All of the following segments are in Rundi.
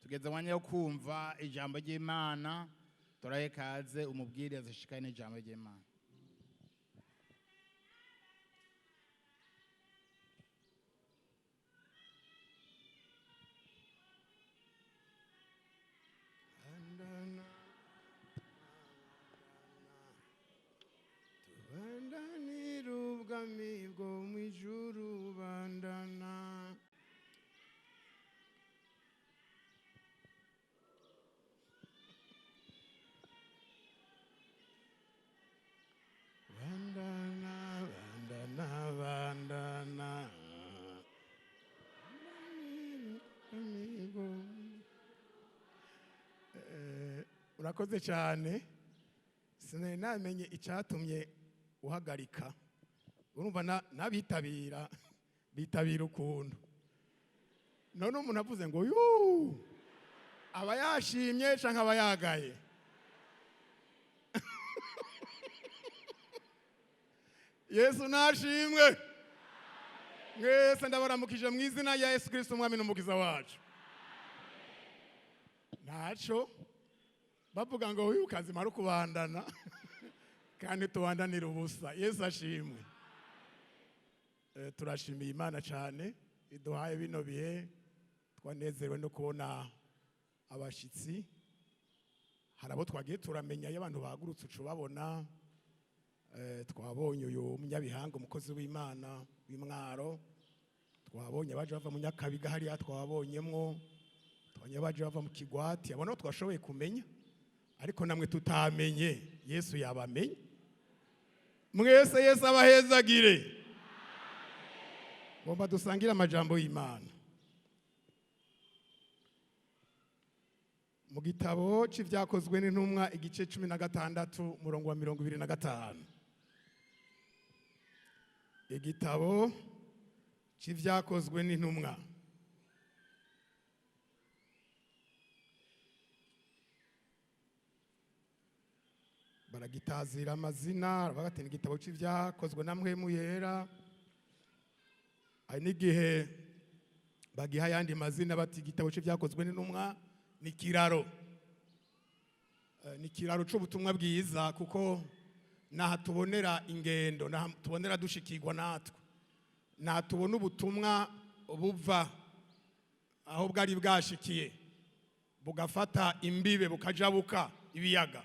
Tugeze umwanya wo kumva ijambo ry'Imana. Turahe kaze umubwiriza ashikane ijambo ry'Imana. Tubandanira ubwami bwo mu ijuru, bandana. Bandana, bandana, bandana. Urakoze cyane. Sinari namenye icyatumye uhagarika. Urumva n'abitabira bitabira ukuntu. None umuntu avuze ngo yuu, aba yashimye canke aba yagaye? Yesu nashimwe. Mwese ndabaramukije mu izina rya Yesu Kristo umwami n'umukiza wacu. Ntaco bavuga ngo uyu kazima ari ukubandana, kandi tubandanira ubusa. Yesu ashimwe. Turashimiye Imana cyane iduhaye bino bihe. Twanezerewe no kubona abashitsi. Hari abo twagiye turamenya iyo abantu bahagurutse uca ubabona. Twabonye uyu munyabihanga umukozi w'Imana w'Imwaro, twabonye abaje bava mu Nyakabiga hariya, twabonyemwo, twabonye abaje bava mu Kigwati. Abo nabo twashoboye kumenya, ariko namwe tutamenye Yesu yabamenye. Mwese Yesu abahezagire. Ngomba dusangire amajambo y'Imana mu gitabo c'Ivyakozwe n'Intumwa, igice 16, umurongo wa 25. Igitabo c'Ivyakozwe n'Intumwa, baragitazira amazina, baravuga ati ni igitabo c'Ivyakozwe na Mpwemu Yera. Hari n'igihe bagiha ayandi mazina, bati igitabo c'Ivyakozwe n'Intumwa ni kiraro. Ni kiraro c'ubutumwa bwiza, kuko naha tubonera ingendo, naha tubonera dushikirwa natwe, naha tubona ubutumwa buva aho bwari bwashikiye bugafata imbibe bukajabuka ibiyaga.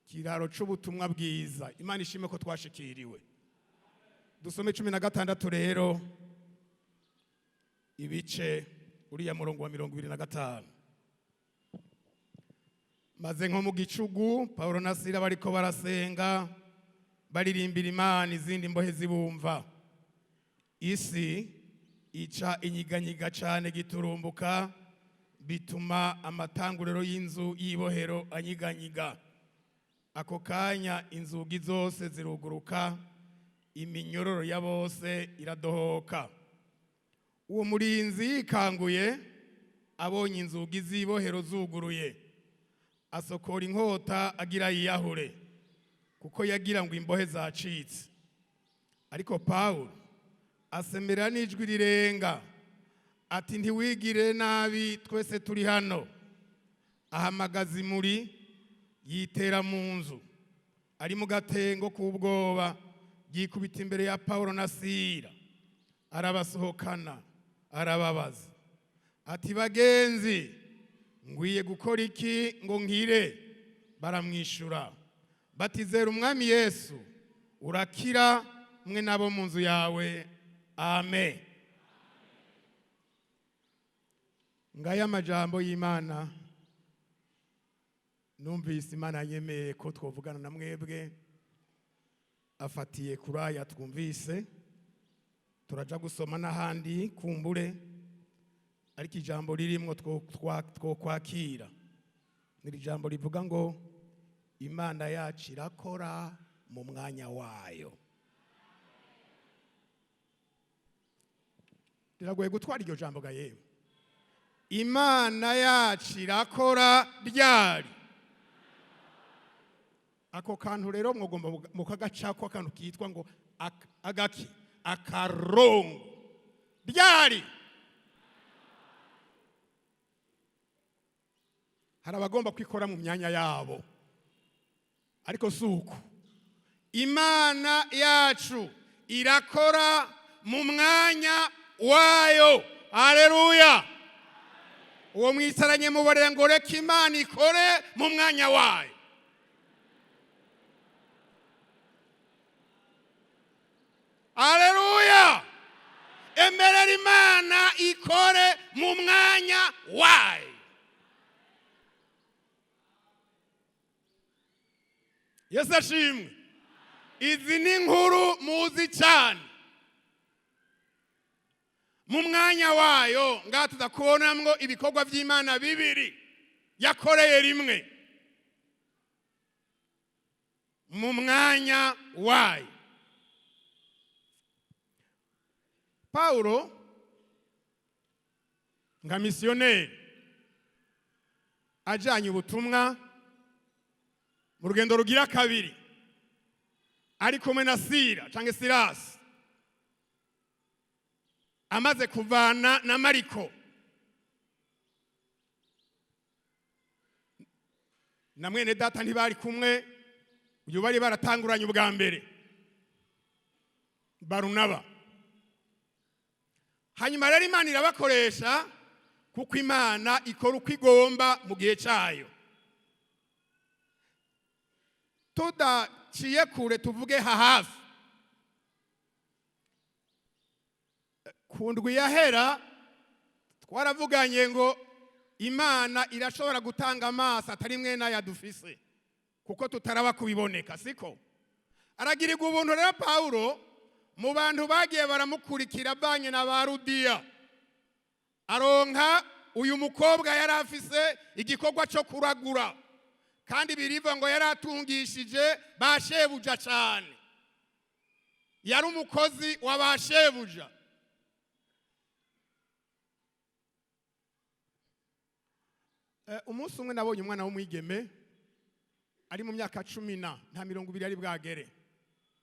Kiraro c'ubutumwa bwiza. Imana ishime ko twashikiriwe. Dusome 16 rero, ibice uriya murongo wa 25. Maze nko mu gicugu Paulo na Sila bariko barasenga baririmbira Imana, izindi mbohe zibumva. Isi ica inyiganyiga cane giturumbuka, bituma amatanguriro y'inzu y'ibohero anyiganyiga. Ako kanya inzugi zose ziruguruka, iminyororo ya bose iradohoka. Uwo murinzi yikanguye abonye inzugi z'ibohero zuguruye, asokora inkota agira yiyahure, kuko yagira ngo imbohe zacitse. Ariko Pawulo asemera n'ijwi rirenga ati ntiwigire nabi, twese turi hano. Ahamagaza imuri, yitera mu nzu ari mu gatengo k'ubwoba, yikubita imbere ya Pawulo na Sila, arabasohokana, arababaza ati bagenzi, ngwiye gukora iki ngo nkire? Baramwishura batizera umwami Yesu urakira, mwe nabo mu nzu yawe. Amen. Ngaya amajambo y'Imana. Numvise Imana yemeye ko twovugana na mwebwe, afatiye kuri aya twumvise. Turaja gusoma n'ahandi kumbure, ariko ijambo ririmwo twokwakira ni ijambo rivuga ngo Imana yacu irakora mu mwanya wayo. Riragoye gutwara iryo jambo ga yewe. Imana yacu irakora ryari? Ako kantu rero mwogomba mukagacako akantu kitwa ngo agaki akarongo ryari. Hari abagomba kwikora mu myanya yabo, ariko si uko. Imana yacu irakora mu mwanya wayo. Haleluya! Uwo mwicaranye mubarira ngo: "Reka Imana ikore mu mwanya wayo." Haleluya! Emerera Imana ikore mu mwanya wayo. Yesu ashimwe. Izi ni inkuru muzi cyane. Mu mwanya wayo ngaha tuza kubonamwo ibikorwa by'Imana bibiri yakoreye rimwe mu mwanya wayo. Pawulo nka misiyoneri ajyanye ubutumwa mu rugendo rugira kabiri, ari kumwe na Sira cyangwa Sirasi, amaze kuvana na Mariko na mwene data, ntibari kumwe uyu bari baratanguranye ubwa mbere, Barunaba. Hanyuma rero Imana irabakoresha, kuko Imana ikora uko igomba mu gihe cyayo. Tudaciye kure, tuvuge hafi ku ndwi yahera, twaravuganye ngo Imana irashobora gutanga amaso atari mwe n'aya dufise, kuko tutaraba kubiboneka. Siko aragirirwa ubuntu rero Pawulo mu bantu bagiye baramukurikira avanye na ba Rudiya, aronka uyu mukobwa yari afise igikorwa cyo kuragura, kandi biriva ngo yari atungishije ba shebuja cyane, yari umukozi wa ba shebuja. Umunsi umwe nabonye umwana w'umwigeme ari mu myaka 10 na nta 20 yari bwagere,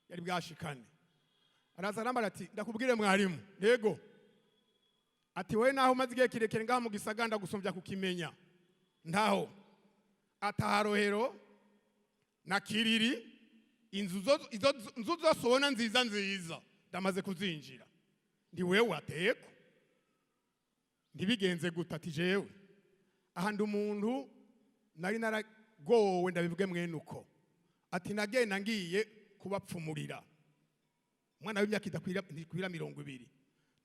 yari bwashikane. Araza arambara ati: "Ndakubwire mwarimu." "Yego." Ati: "Wowe naho umaze igihe kirekire ngaha mu gisagara, ndagusumbya kukimenya." Ntaho ataharohero na Kiriri, izo nzu zose ubona nziza nziza ndamaze kuzinjira. Ndi wewe ateko ntibigenze gute? Ati: "Jewe aha ndi umuntu nari naragowe, ndabivuge mwene uko." Ati: "Nagenda ngiye kubapfumurira umwana w'imyaka idakwira, ntikwira 20."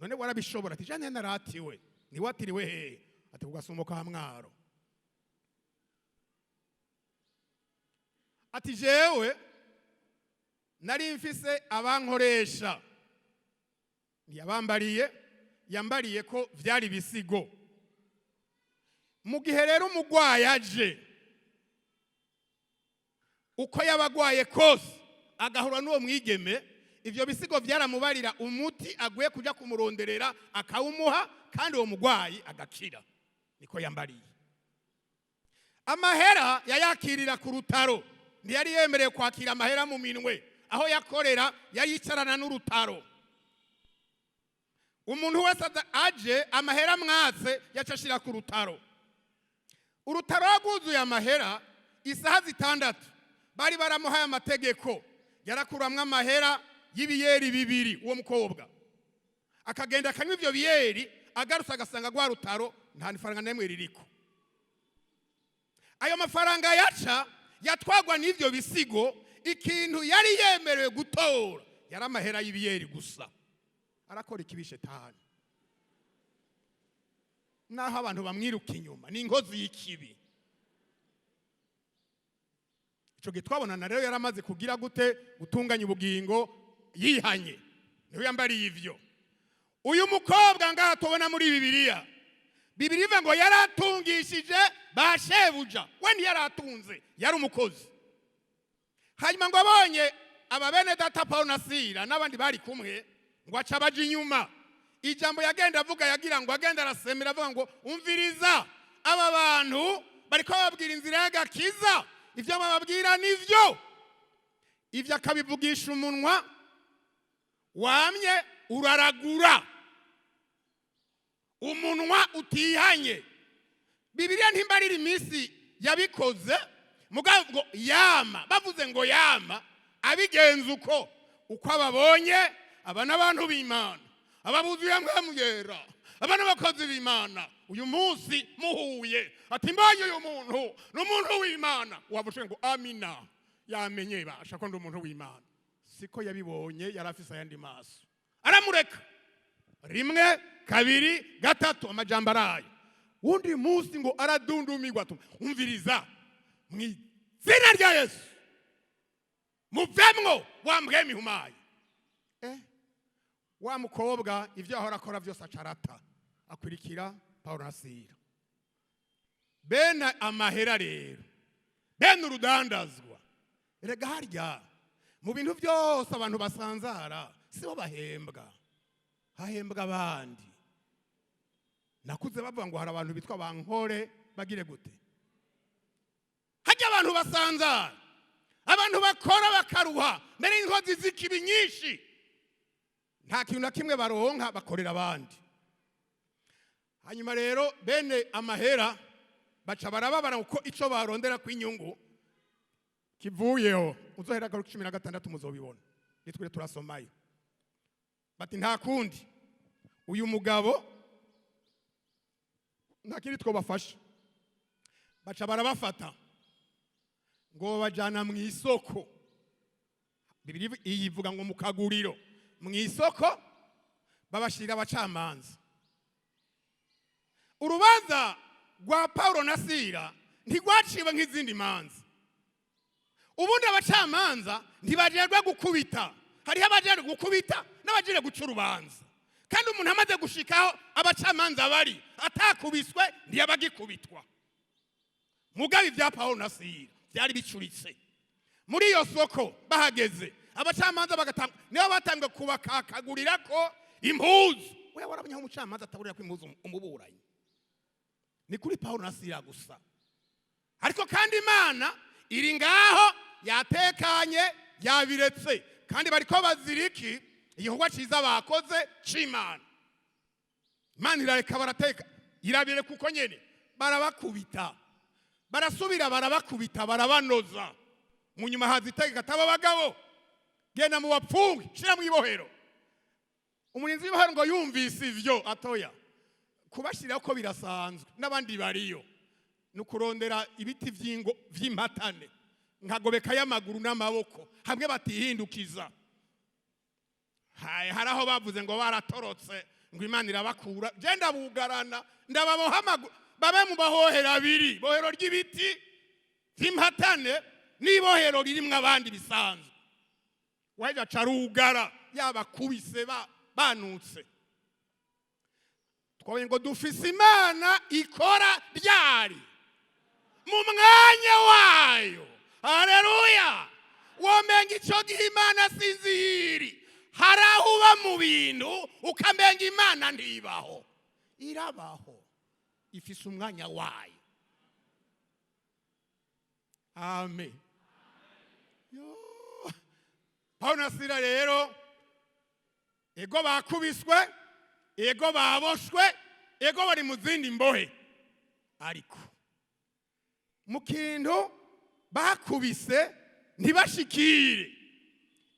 "None warabishobora?" Ati: "Jane naratiwe." "Ntiwatiriwe hehe?" Ati: "Ku gasumo ka Mwaro." Ati: "Jewe nari mfise abankoresha." Ntiyabambariye, yambariye ko vyari ibisigo. Mu gihe rero umugwayi aje, uko yabagwaye kose, agahura n'uwo mwigeme, ivyo bisigo vyaramubarira umuti aguye kuja kumuronderera, akawumuha, kandi uwo mugwayi agakira. Niko yambariye. Amahera yayakirira ku rutaro, ntiyari yemerewe kwakira amahera mu minwe. Aho yakorera yayicarana n'urutaro. Umuntu wese aje amahera mwatse, yaca ashira ku rutaro. Urutaro rwuzuye amahera isaha 6, bari baramuhaye amategeko, yarakuramwo amahera y'ibiyeri bibiri. Uwo mukobwa akagenda akanywa ivyo biyeri, agarutse agasanga rwa rutaro nta faranga n'imwe ririko. Ayo mafaranga yaca yatwagwa n'ivyo bisigo. Ikintu yari yemerewe gutora yari amahera y'ibiyeri gusa. Arakora ikibi shetani, naho abantu bamwiruka inyuma, ni inkozi y'ikibi. Ico gihe twabonana rero yaramaze kugira gute? Gutunganya ubugingo, yihanye. Niwe yambariye ivyo. Uyu mukobwa ngaha tubona muri Bibiliya, Bibiliya ivuga ngo yaratungishije ba shebuja. We ntiyaratunze, yari umukozi. Hanyuma ngo abonye aba bene data Paulo na Sila n'abandi bari kumwe, ngo aca abaja inyuma. Ijambo yagenda avuga, yagira ngo agenda arasemera avuga ngo: "Umviriza, aba bantu bariko bababwira inzira y'agakiza, ivyo bababwira nivyo." Ivyo akabivugisha umunwa wamye uraragura, umunwa utihanye. Bibiliya ntimbarira iminsi. Yabikoze mugabo ngo yama, bavuze ngo yama abigenza uko uko ababonye. Aba n'abantu b'Imana, ababuzuye Mpwemu Yera, aba n'abakozi b'Imana. Uyu munsi muhuye ati: "Mbonye uyu muntu ni umuntu w'Imana," wavuze ngo amina, yamenye basha ko ndi umuntu w'Imana. Siko yabibonye, yari afise ayandi maso. Aramureka rimwe, kabiri, gatatu, amajambo arayo. Wundi munsi ngo aradundumirwa, ati: "Umviriza, mu izina rya Yesu, muvemwo wa mpwemu ihumaye." Wa mukobwa ibyo ahora akora byose acarata, akurikira Paulo na Sila. Bene amahera rero, bene urudandazwa, erega harya mu bintu byose abantu basanzara sibo bahembwa, hahembwa abandi. Nakuze bavuga ngo hari abantu bitwa bankore bagire gute. Hajya abantu basanzara, abantu bakora bakaruha, mbere y'inkozi z'ikibi nyinshi, nta kintu na kimwe baronka, bakorera abandi. Hanyuma rero bene amahera baca barababara kuko ico barondera kw'inyungu kivuyeho. Uzohera kuri 16 muzobibona, nitwe turasomayo. Bati: "Nta kundi, uyu mugabo nta kindi twobafasha." Baca barabafata ngo babajana mu isoko. Bibiliya iyi ivuga ngo mu kaguriro, mu isoko, babashira abacamanza. Urubanza rwa Paulo na Sila ntirwaciwe nk'izindi manza. Ubundi abacamanza ntibajejwe gukubita, hariho abajejwe gukubita n'abajejwe guca urubanza. Kandi umuntu amaze gushikaho abacamanza bari atakubiswe, ntiyabagikubitwa. Mugabe ibya Paulo na Sila byari bicuritse. Muri iyo soko bahageze, abacamanza bagatanga, nibo batanga kubakakagurira ko impuzu. Wewe warabonye aho umucamanza ataburira ko impuzu umuburanyi? Ni kuri Paulo na Sila gusa. Ariko kandi Imana iri ngaho yatekanye, yabiretse, kandi bariko bazira iki? Igikorwa cyiza bakoze c'Imana. Imana irareka, barateka, irabireka uko nyene. Barabakubita, barasubira barabakubita, barabanoza. Mu nyuma haza itegeko ataba abagabo: "Genda mu bapfunge, shira mu ibohero." Umurinzi w'ibohero ngo yumvise ivyo, atoya kubashyiraho ko birasanzwe n'abandi bariyo, ni ukurondera ibiti vy'ingo vy'impatane nkagobeka y'amaguru n'amaboko hamwe batihindukiza. Hari aho bavuze ngo baratorotse, ngo Imana irabakura. Je ndabugarana, ndababoha amaguru, babe mu bahohero abiri, bohero ry'ibiti vy'impatane n'ibohero ririmwo abandi bisanzwe. Waje aca arugara, yabakubise banutse. Twabonye ngo dufise Imana ikora ryari? Mu mwanya wayo. Haleluya! Womenga ico gihe Imana sinziri. Hari aho uba mu bintu ukamenga Imana ntibaho. Irabaho, ifise umwanya wayo. Amen. Yo. Paulo na Sila rero, ego bakubiswe, ego baboshwe, ego bari mu zindi mbohe, ariko mu kintu bakubise ntibashikire,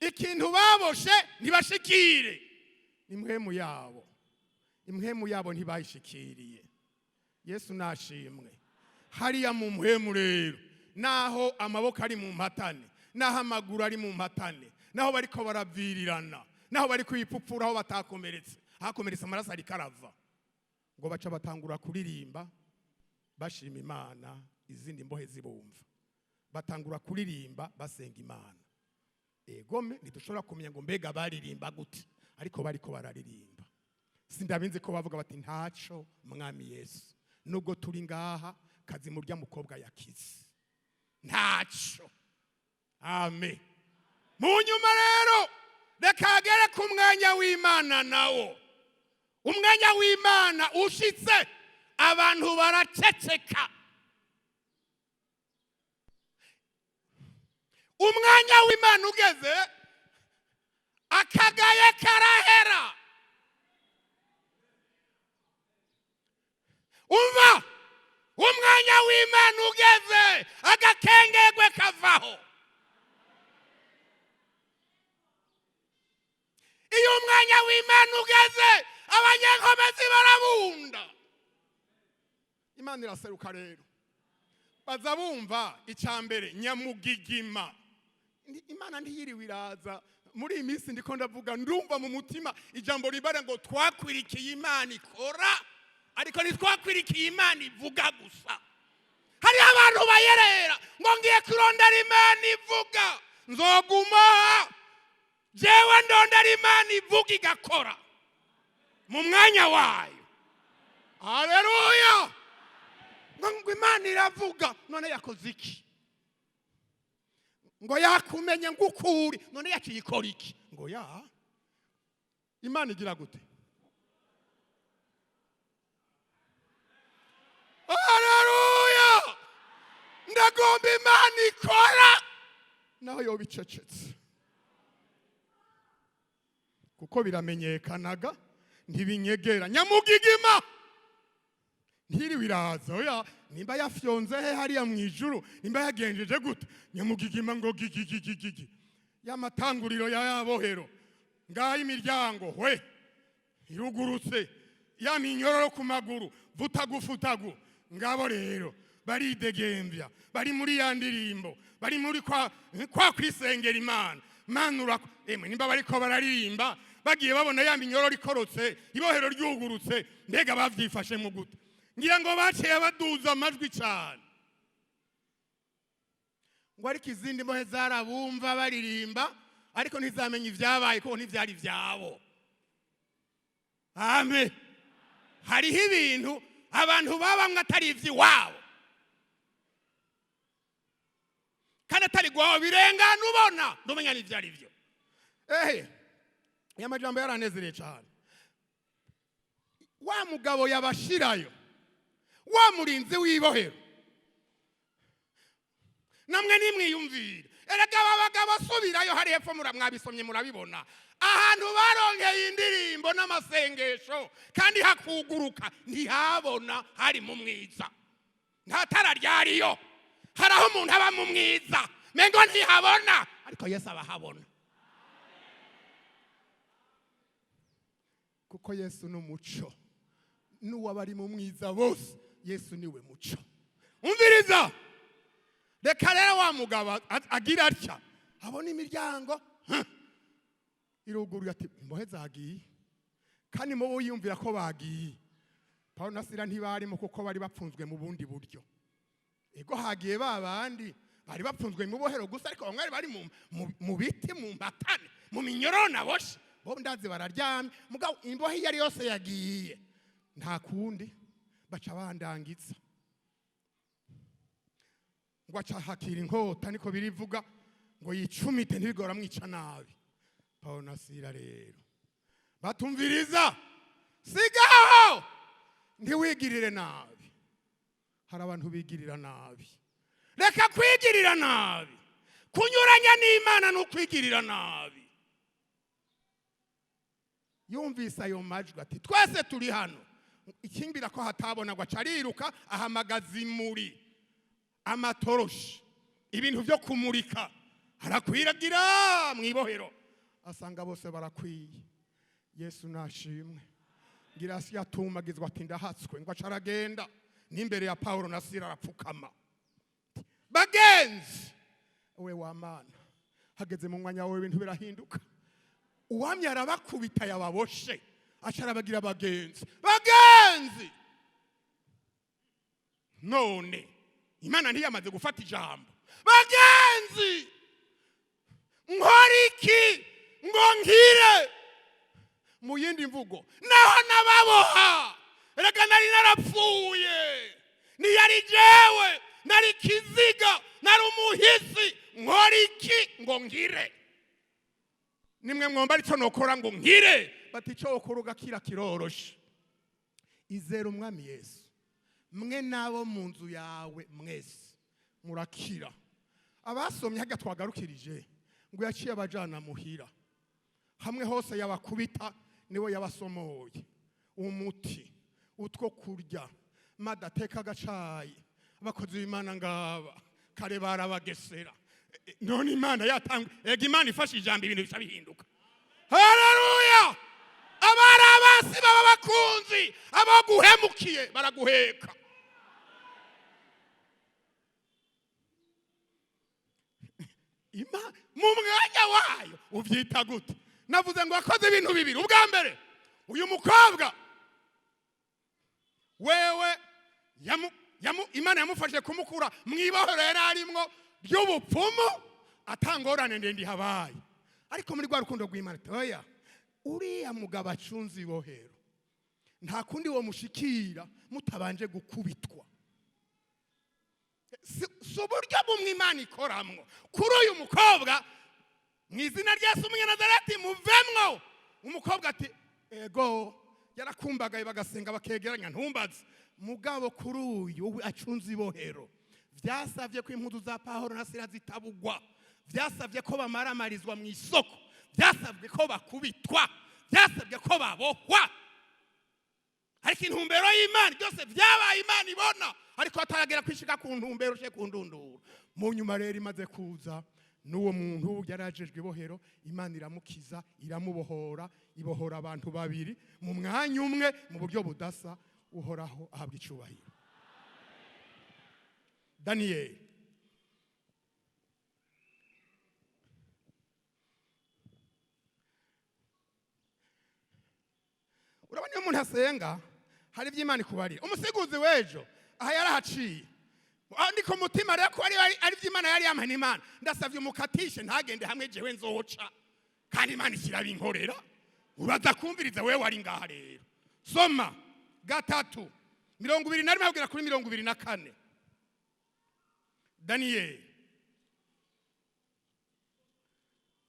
ikintu baboshe ntibashikire, impwemu yabo, impwemu yabo ntibayishikiriye. Yesu nashimwe. Hariya mu mpwemu rero, naho amaboko ari mu mpatane, naho amaguru ari mu mpatane, naho bariko baravirirana, naho bari kwipupura, aho batakomeretse, hakomeretse amaraso ariko arava, ngo baca batangura kuririmba bashima Imana. Izindi mbohe zibumva, batangura kuririmba basenga Imana. Egome ntidushobora kumenya ngo mbega baririmba gute, ariko bariko bararirimba. Sindabinzi ko bavuga bati: "Ntaco, Mwami Yesu, nubwo turi ngaha, kazi murya mukobwa yakize, ntaco." Amen. Mu nyuma rero reka hagere ku mwanya w'Imana. Nawo umwanya w'Imana ushitse, abantu baraceceka. Umwanya w'Imana ugeze, akagaye karahera. Umva, umwanya w'Imana ugeze. Agakengegwe kavaho. Iyo umwanya w'Imana ugeze, abanyenkomezi barabunda. Imana iraseruka rero, baza bumva icya mbere nyamugigima. Imana ntiyiriwe iraza. Muri iyi minsi ndiko ndavuga, ndumva mu mutima ijambo ribara ngo twakwirikiye Imana ikora, ariko ntitwakwirikiye Imana ivuga gusa. Hariho abantu bayerera ngo ngiye kurondera Imana ivuga, nzoguma jewe ndondera Imana ivuga igakora mu mwanya wayo. Haleluya! Ngo Imana iravuga, none yakoze iki? Ngo yakumenye ngo ukuri, none yaciye ikora iki? Ngo ya Imana igira gute? Haleluya! Ndagomba Imana ikora naho yoba icecetse, kuko biramenyekanaga, ntibinyegera. Nyamugigima ntiriwe iraza. Oya, nimba yafyonze he hariya mu ijuru, nimba yagenjeje gute, nyamugigima ngo gigigigigi, y'amatanguriro ya yabohero ngaho, imiryango hwe irugurutse, ya minyororo ku maguru vutagu futagu. Ngabo rero baridegembya, bari muri ya ndirimbo, bari muri kwa kwisengera Imana. Manura emwe, nimba bariko bararirimba, bagiye babona ya minyororo ikorotse, ibohero ryugurutse, mbega bavyifashemo gute? Ngira ngo baciye baduza amajwi cyane. Ngo ariko izindi mbohe zarabumva baririmba, ariko ntizamenya ibyabaye kuko ntivyari ivyabo. Amen. Hariho ibintu abantu babamwe atari ivy'iwabo, kandi atari gwawe, birengana ubona ndumenya n'ivyo ari byo. Ehe, aya majambo yaranezereye cyane. Wa mugabo yabashirayo, wa murinzi w'ibohero, namwe nimwiyumvire. Erega aba bagabo asubirayo hari hepfo, mwabisomye murabibona, ahantu baronkeye indirimbo n'amasengesho kandi hakuguruka, ntihabona, hari mu mwiza, nta tara ryariyo. Hari aho umuntu aba mu mwiza mengo ntihabona, ariko Yesu abahabona, kuko Yesu ni umuco n'uwabari mu mwiza bose. Yesu niwe muco. Umviriza, reka rero wa mugabo agira atya, abona imiryango iruguruye, ati imbohe zagiye. Kandi mubo yiyumvira ko bagiye, Paulo na Sila ntibarimo, kuko bari bapfunzwe mu bundi buryo. Ego, hagiye ba bandi bari bapfunzwe mu bohero gusa, ariko bamwe bari mu biti, mu mbatane, mu minyororo naboshe, bo ndazi bararyamye. Mugabo imbohe iyo ari yose yagiye, nta kundi, baca bandangiza. Ngo aca hakira inkota, niko birivuga, ngo yicumite ntibigora mwica nabi. Paulo na Sila rero batumviriza, sigaho, ntiwigirire nabi. Hari abantu bigirira nabi. Reka kwigirira nabi. Kunyuranya n'Imana ni ukwigirira nabi. Yumvise ayo majwi ati twese turi hano, ikimbira ko hatabona, ngo aca ariruka, ahamagaza imuri, amatoroshi, ibintu byo kumurika, arakwiragira mu ibohero, asanga bose barakwiye. Yesu nashimwe. Ngira yatumagizwa ati ndahatswe. Ngo aca aragenda n'imbere ya Paulo na Sila, arapfukama. Bagenzi, we wa Mana, hageze mu mwanya wawe ibintu birahinduka. Uwamye arabakubita yababoshe, aca arabagira bagenzi. Bagenzi, none Imana ntiyamaze gufata ijambo? Bagenzi, nkora iki ngo nkire? Mu yindi mvugo, naho nababoha, reka nari narapfuye, ntiyari jewe, nari kiziga, nari umuhisi. Nkora iki ngo nkire? Nimwe mwomba aricyo nokora ngo nkire. Bati icyo wokora ugakira kiroroshe: izera Umwami Yesu, mwe n'abo mu nzu yawe mwese murakira. Abasomye hajya twagarukirije, ngo yaciye abajana muhira, hamwe hose yabakubita niwe yabasomoye umuti, utwo kurya, madateka agacayi. Abakozi b'Imana ngaba. Kare barabagesera. None Imana yatangwe. Ega Imana ifashe ijambo, ibintu bica bihinduka. Haleluya! Abari abasi baba bakunzi, abaguhemukiye baraguheka. Mu mwanya wayo ubyita gute? Navuze ngo wakoze ibintu bibiri. Ubwa mbere, uyu mukobwa wewe Imana yamufashije kumukura mu ibohero yari arimwo ry'ubupfumu, atangorane ndende ihabaye. Ariko muri rwa rukundo rw'Imana ati, oya, uriya mugabo acunze ibohero nta kundi womushikira mutabanje gukubitwa. Si uburyo bumwe Imana ikoramwo kuri uyu mukobwa. Mu izina rya Yesu Umunyanazareti, muvemwo. Umukobwa ati ego. Yarakumbagaye, bagasenga, bakegeranya, ntumbaze. Mugabo kuri uyu we acunze ibohero, vyasavye ko impuzu za Pawulo na Sila zitabugwa, vyasavye ko bamaramarizwa mu isoko, vyasabwe ko bakubitwa, vyasabwe ko babohwa. Ariko intumbero y'Imana, byose byabaye Imana ibona, ariko ataragera kwishika ku ntumbero ushe ku ndunduro. Mu nyuma rero imaze kuza n'uwo muntu yari ajejwe ibohero, Imana iramukiza, iramubohora, ibohora abantu babiri mu mwanya umwe mu buryo budasa. Uhoraho ahabwa icubahiro. Daniyeli, urabona iyo umuntu asenga hari ibyo Imana ikubarira. Umusiguzi w'ejo aha yarahaciye. Ndi ku mutima rero ko ari ibyo Imana yari yampaye n'Imana. Ndasabye umukatishe ntagende hamwe jewe nzoca, kandi Imana ikirabinkorera. Uraza kumviriza wewe wari ngaha rero. Soma 3:21 kugera kuri 24. Daniyeli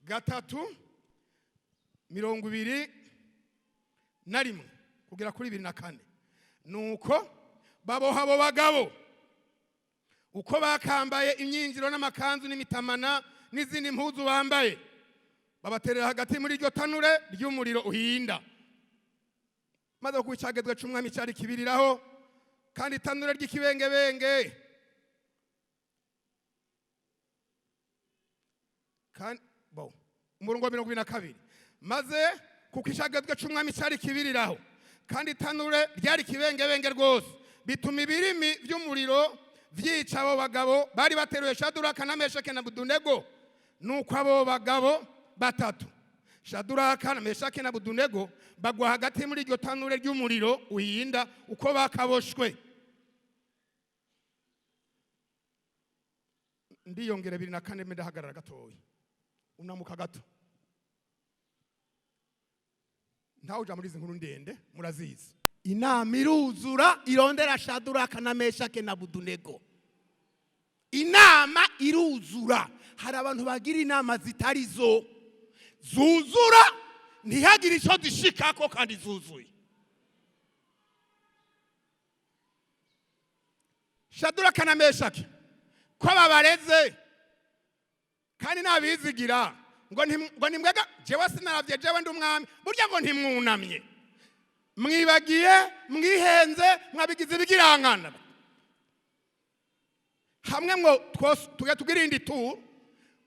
3:21 kugera kuri 24. Nuko baboha abo bagabo uko bakambaye imyinjiro n'amakanzu n'imitamana n'izindi mpuzu bambaye, babaterera hagati muri iryo tanure ry'umuriro uhinda. Maze kuko icagezwe c'umwami cari kibiriraho, kandi itanure ry'ikibengebenge kandi bo. Umurongo wa 22: maze kuko icagezwe c'umwami cari kibiriraho, kandi itanure ryari kibengebenge rwose, bituma ibirimi vy'umuriro vyica abo bagabo bari bateruye Shaduraka na Meshake na Abedunego. Nuko abo bagabo batatu, Shaduraka na Meshake na Abedunego, bagwa hagati muri iryo tanure ry'umuriro uhinda uko bakaboshwe. Ndiyongera 24, ndahagarara gatoya, unamuka gato. Ntawe uja muri izi nkuru ndende, murazizi. Inama iruzura irondera Shaduraka na Meshake na Abedunego. Inama iruzura. Hari abantu bagira inama zitari zo, zuzura ntihagire icyo zishikako kandi zuzuye. Shaduraka na Meshake ko babareze kandi nabizigira ngo ntimwega, jewe sinaravye, jewe ndi umwami, burya ngo ntimwunamye, mwibagiye, mwihenze, mwabigize ibigirankana. Hamwe ngo tuge tugira indi tour,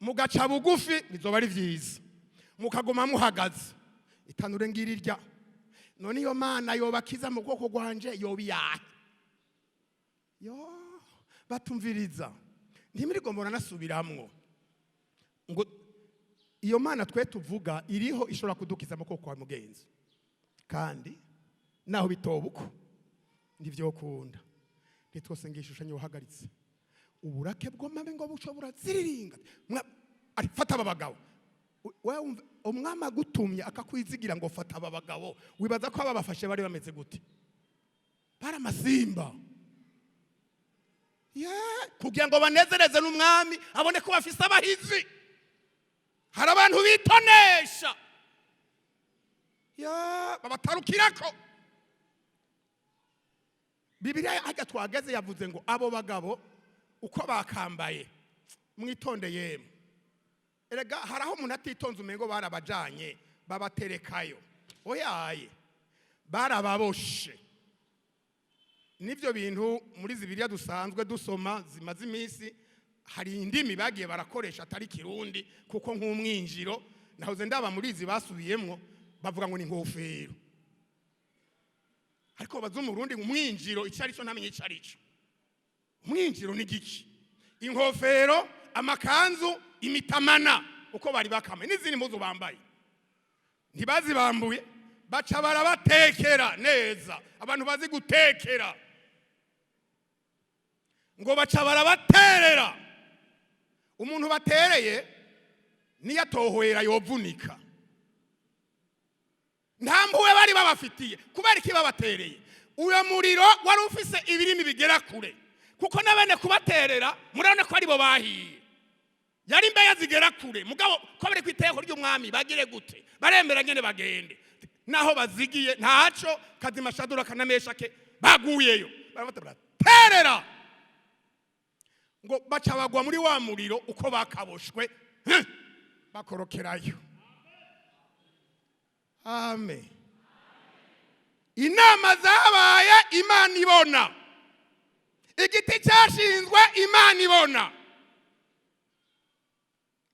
mugaca bugufi, bizoba ari vyiza. Mukaguma muhagaze, itanure ngirirya. None iyo Mana yobakiza mu bwoko bwanje yoba iyahe? Yo batumviriza, ntimurigo muranasubiramwo ngo iyo Mana twe tuvuga iriho, ishobora kudukiza mu kuboko kwa mugenzi. Kandi naho bitoba uko, ntivyokunda. Ntitwose ngishushanyo uhagaritse uburake bw'amabe ngo buco buraziriringa. Ari fata aba bagabo. Wewe wumva umwami agutumye akakwizigira ngo fata aba bagabo, wibaza ko aba bafashe bari bameze gute? Bari amasimba. Kugira ngo banezereze n'umwami abone ko bafise abahizi. Hari abantu bitonesha, babatarukirako. Bibiliya hajya twageze yavuze ngo abo bagabo uko bakambaye, mwitonde yemwe. Erega hari aho umuntu atitonze umengo barabajanye babaterekayo. Oyaye, barababoshe. Nivyo bintu muri Bibiliya dusanzwe dusoma zimaze iminsi, Hari indimi bagiye barakoresha atari Kirundi, kuko nk'umwinjiro nahoze ndaba muri izi basubiyemwo bavuga ngo ni ingofero, ariko baza Umurundi umwinjiro icyo ari cyo ntamenye icyo ari cyo. Umwinjiro ni giki? Inkofero, amakanzu, imitamana, uko bari bakame n'izindi mpuzu bambaye ntibazibambuye, baca barabatekera neza. Abantu bazi gutekera ngo baca barabaterera. Umuntu batereye niyo atohwera yovunika. Nta mpuhwe bari babafitiye. Kubera iki babatereye? Uyo muriro wari ufise ibirimi bigera kure, kuko n'abene kubaterera murabona ko aribo bahiye. Yari imbeya zigera kure, mugabo ko bari ku iteko ry'umwami bagire gute? Baremera nyene bagende naho bazigiye ntaco. Kazima Shaduraka na Meshake baguyeyo, barafata baraterera, ngo baca bagwa muri wa muriro uko bakaboshwe, bakorokerayo. Amen. Inama zabaye Imana ibona, igiti cyashinzwe Imana ibona,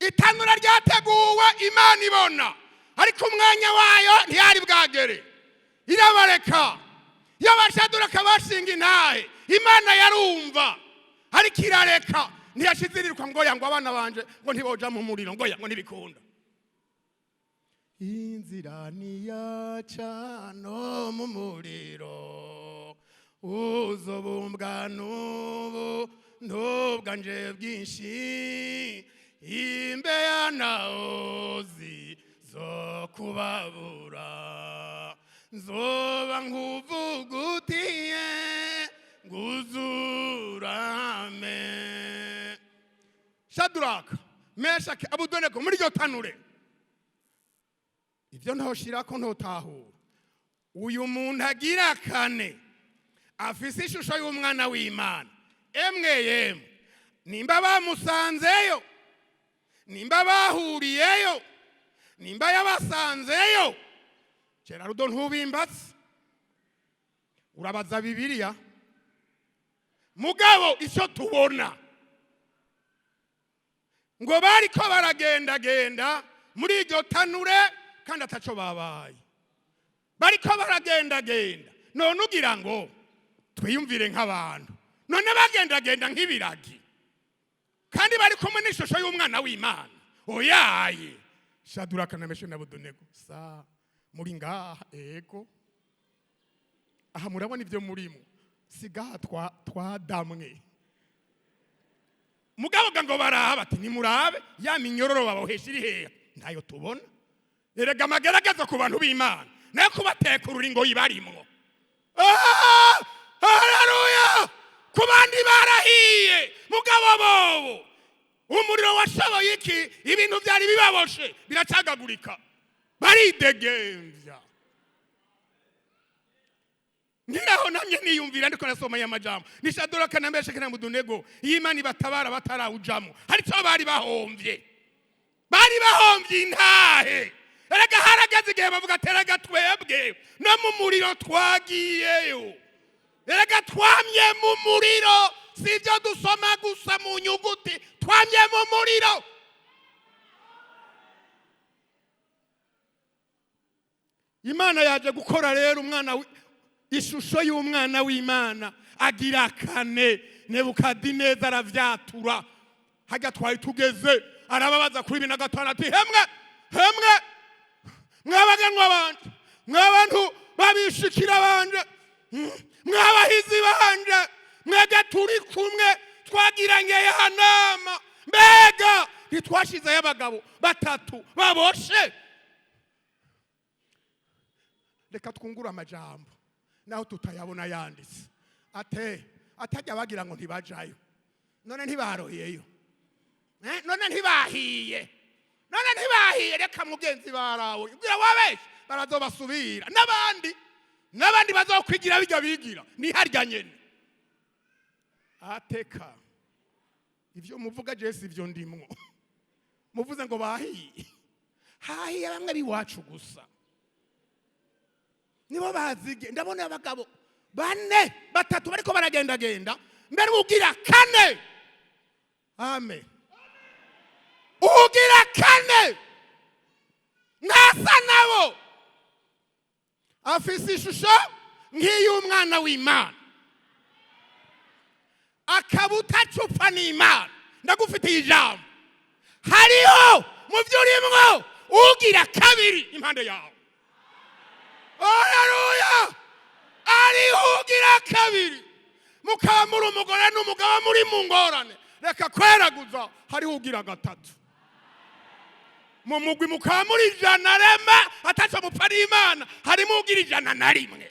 itanura ryateguwe Imana ibona, ariko umwanya wayo ntiyari bwagere, irabareka. Iyo bashaduraka bashinga intahe, Imana yarumva, ariko irareka. Ntiyashize iriruka ngo ya ngo abana banje ngo ntiboja mu muriro, ngo ya ngo ntibikunda. Inzira niyaca no mu muriro uzobumbwa n'ubu ntubwanje bwinshi, imbeya naozi zo kubabura, nzoba nkuvugutiye nguzurame. Shaduraka, Meshake, Abudenego muri iryo tanure, ibyo ntoshirako ntotahura. Uyu muntu agira kane afise ishusho y'umwana w'Imana, emwe yemwe, nimba bamusanzeyo, nimba bahuriyeyo, nimba yabasanzeyo, Gerardo ntubimbatse, urabaza Bibiliya. Mugabo icyo tubona ngo bariko baragendagenda muri iryo tanure kandi ataco babaye, bariko baragendagenda. None ugira ngo twiyumvire nk'abantu, none bagendagenda nk'ibiragi kandi bari kumwe n'ishusho y'umwana w'Imana? Oyaye. Shaduraka na Meshaki na Abedenego sa muri ngaha, ego, aha murabona ibyo murimo, sigaha twadamwe. Mugabo ngo baraha bati nimurabe ya minyororo babohesha iri hehe? Ntayo tubona. Erega amagaragaza ku bantu b'Imana nayo kubatekurura ingoyi barimwo. Ah! Haleluya! Ku bandi barahiye, mugabo bobo umuriro washoboye iki? Ibintu byari bibaboshe biracagagurika, baridegemvya. Nkiraho namye niyumvira ndiko nasoma aya majambo, ni Shaduraka na Meshaki na Abedenego. Iyo Imana ibatabara batarawujamo, hari icyo bari bahomvye, bari bahomvye intahe. Erega harageze igihe bavuga ati erega twebwe no mu muriro twagiyeyo, erega twamye mu muriro, si ibyo dusoma gusa mu nyuguti, twamye mu muriro. Imana yaje gukora rero umwana ishusho y'umwana w'Imana agira kane. Nebukadineza aravyatura, hajya twari tugeze, arababaza kuri 2005 ati hemwe hemwe mwabaganwa banje, mwabantu babishikira banje, mwabahizi banje, mwege turi kumwe twagiranye ya nama, mbega ntitwashizeyo abagabo batatu baboshe? Reka twungure amajambo naho tutayabona yanditse. Ate atajya bagira ngo ntibajayo, none ntibaroyeyo, none ntibahiye, none ntibahiye. Reka mugenzi barawe ubwira wabeshe barazobasubira, n'abandi n'abandi bazokwigira bijya bigira ni harya nyene. Ateka ivyo muvuga je si ivyo ndimwo. Muvuze ngo bahiye, hahiye bamwe biwacu gusa nibo bazige. Ndabona abagabo bane batatu bariko baragendagenda mbere ugira kane. Amen. Ugira kane ntasa nabo, afise ishusho nk'iy'umwana w'Imana, akaba utacupfa n'Imana. Ndagufitiye ijambo, hariho mu byo urimwo ugira kabiri impande yawe. Haleluya! Ariho ugira kabiri. Mukaba muri umugore n'umugabo muri mu ngorane, reka kweraguza, hariho ugira gatatu. Mu mugwi mukaba muri 100 rema ataco mupfa n'Imana, harimo ugira 101.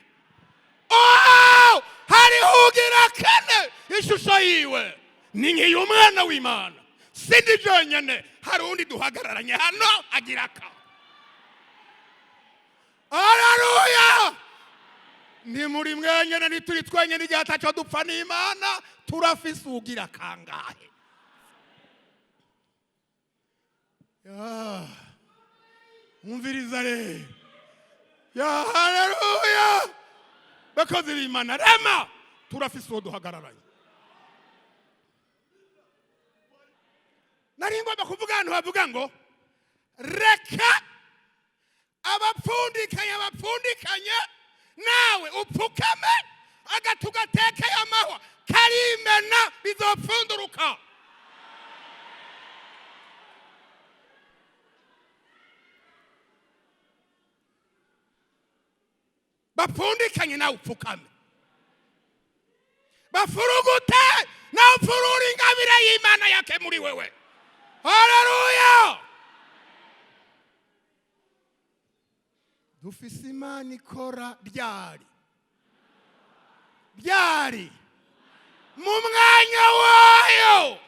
Oh, hariho ugira kane, ishusho yiwe ni nk'iy'umwana w'Imana. Sindi jenyene, hari undi duhagararanye hano agira ka. Haleluya! Ni muri mwenyene, ntituri twenyene igihe ataco dupfa n'Imana, turafise ugira kangahe? Umviriza rero. Ya haleluya! Bakozi b'Imana rema, turafise uwo duhagararanye. Nari ngomba kuvuga ahantu bavuga ngo reka abapfundikanye bapfundikanye, nawe upfukame, agatu gatekeye amahwa karimena, bizopfunduruka. Bapfundikanye nawe upfukame, bafurugute nawe upfurure ingabire y'Imana yake muri wewe. Haleluya! Dufise Imana ikora ryari ryari mu mwanya wayo.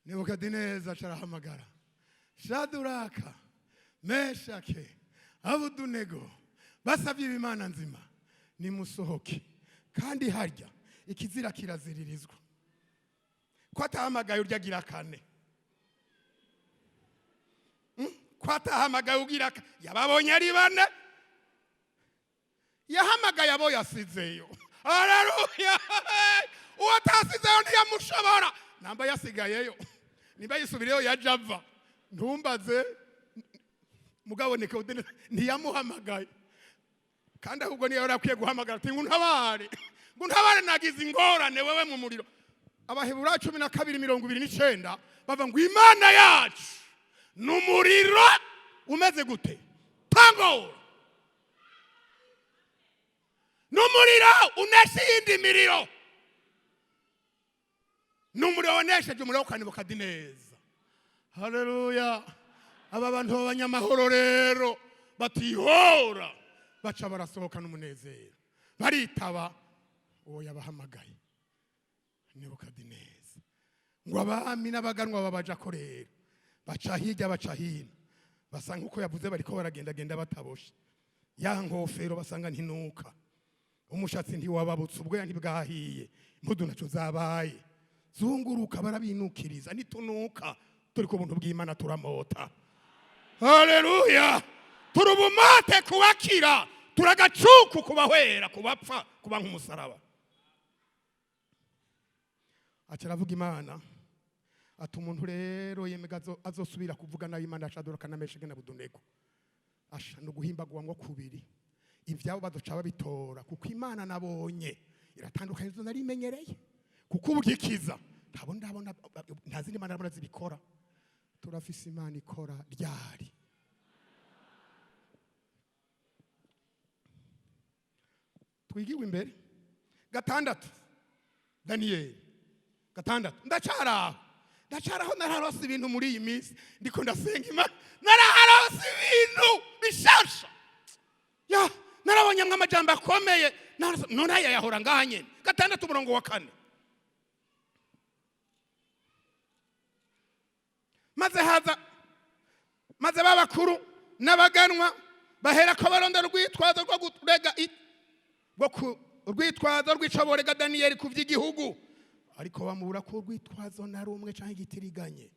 Nebukadineza arahamagara Shaduraka, Meshake, Abudunego, basabye Imana nzima, nimusohoke. Kandi harya ikizira kiraziririzwa, ko atahamagaye urya agira kane, ko atahamagaye ugira yababonye ari bane, yahamagaye abo yasizeyo. Haleluya! Uwo atasizeyo ntiyamushobora, namba yasigayeyo, nimba yisubireyo yajava, ntumbaze. Mugabo ntiyamuhamagaye, kandi ahubwo niyo yari akwiye guhamagara ati ngo untabare, ngo untabare, nagize ingorane wewe mu muriro. Abaheburayo 12:29 bava ngo Imana yacu ni umuriro umeze gute? Tangora. Ni umuriro unesha iyindi miriro, ni umuriro wanesheje umuriro wa Nebukadineza. Haleluya! Aba bantu b'abanyamahoro rero batihora, baca barasohoka n'umunezero, baritaba uwo yabahamagaye Nebukadineza. Ngo abami n'abaganwa babaja ko rero, baca hirya baca hino, basa nk'uko yavuze, bariko baragendagenda bataboshe. Ya nkofero basanga ntinuka, umushatsi ntiwababutse, ubwoya ntibwahiye, impuzu naco zabaye zunguruka, barabinukiriza, nitunuka turi ku buntu bw'Imana turamota. Haleluya! Turubumate kubakira, turagacuku kubahwera, kubapfa, kuba nk'umusaraba. Aca aravuga Imana ati umuntu rero yemega azosubira kuvuga nabi Imana Shaduraka na Meshake na Abudunego, asha no guhimbagwa ngo kubiri, ivyabo bazoca babitora, kuko Imana nabonye iratandukanye izo narimenyereye, kuko ubugikiza ntabwo ndabona, nta zindi mana ndabona zibikora. Turafise Imana ikora ryari. Twigiwe imbere 6 Daniyeli 6. Ndacaraho, ndacaraho, naraharose ibintu muri iyi minsi, ndiko ndasenga Imana, naraharose ibintu bishasha. Ya, narabonye amajambo akomeye, none aya yahora ngaha nyene. 6 umurongo wa 4. Maze haza, maze babakuru n'abaganwa bahera ko barondera urwitwazo rwo kurega urwitwazo rw'icoborega Daniyeli ku vy'igihugu, ariko bamubura ko urwitwazo na rumwe canke igitiriganye,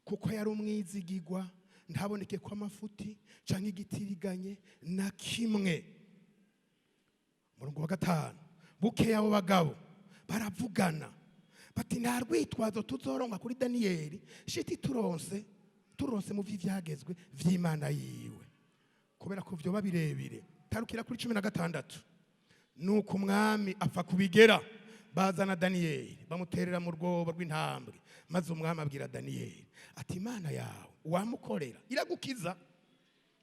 kuko yari umwizigigwa, ntaboneke ko amafuti canke igitiriganye na kimwe. Umurongo wa 5, bukeya abo bagabo Baravugana bati: "Nta rwitwazo tuzoronka kuri Daniyeli shiti turonse mu vy'ivyagezwe vy'Imana yiwe." Kubera ko vyoba birebire, tarukira kuri 16. Nuko umwami apfa kubigera, bazana Daniyeli, bamuterera mu rwobo rw'intambwe. Maze umwami abwira Daniyeli ati: "Imana yawe wamukorera iragukiza?"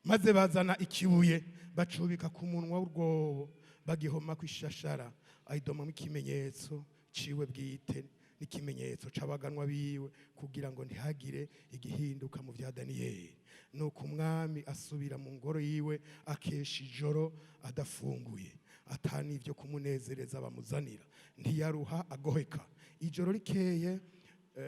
Maze bazana ikibuye, bacubika ku munwa w'urwobo, bagihoma ku ishashara, ayidomamo ikimenyetso ciwe bwite n'ikimenyetso c'abaganwa biwe, kugira ngo ntihagire igihinduka mu vya Daniyeli. Nuko umwami asubira mu ngoro yiwe, akesha ijoro adafunguye, ata n'ivyo kumunezereza bamuzanira. Ntiyaruha agoheka. Ijoro rikeye,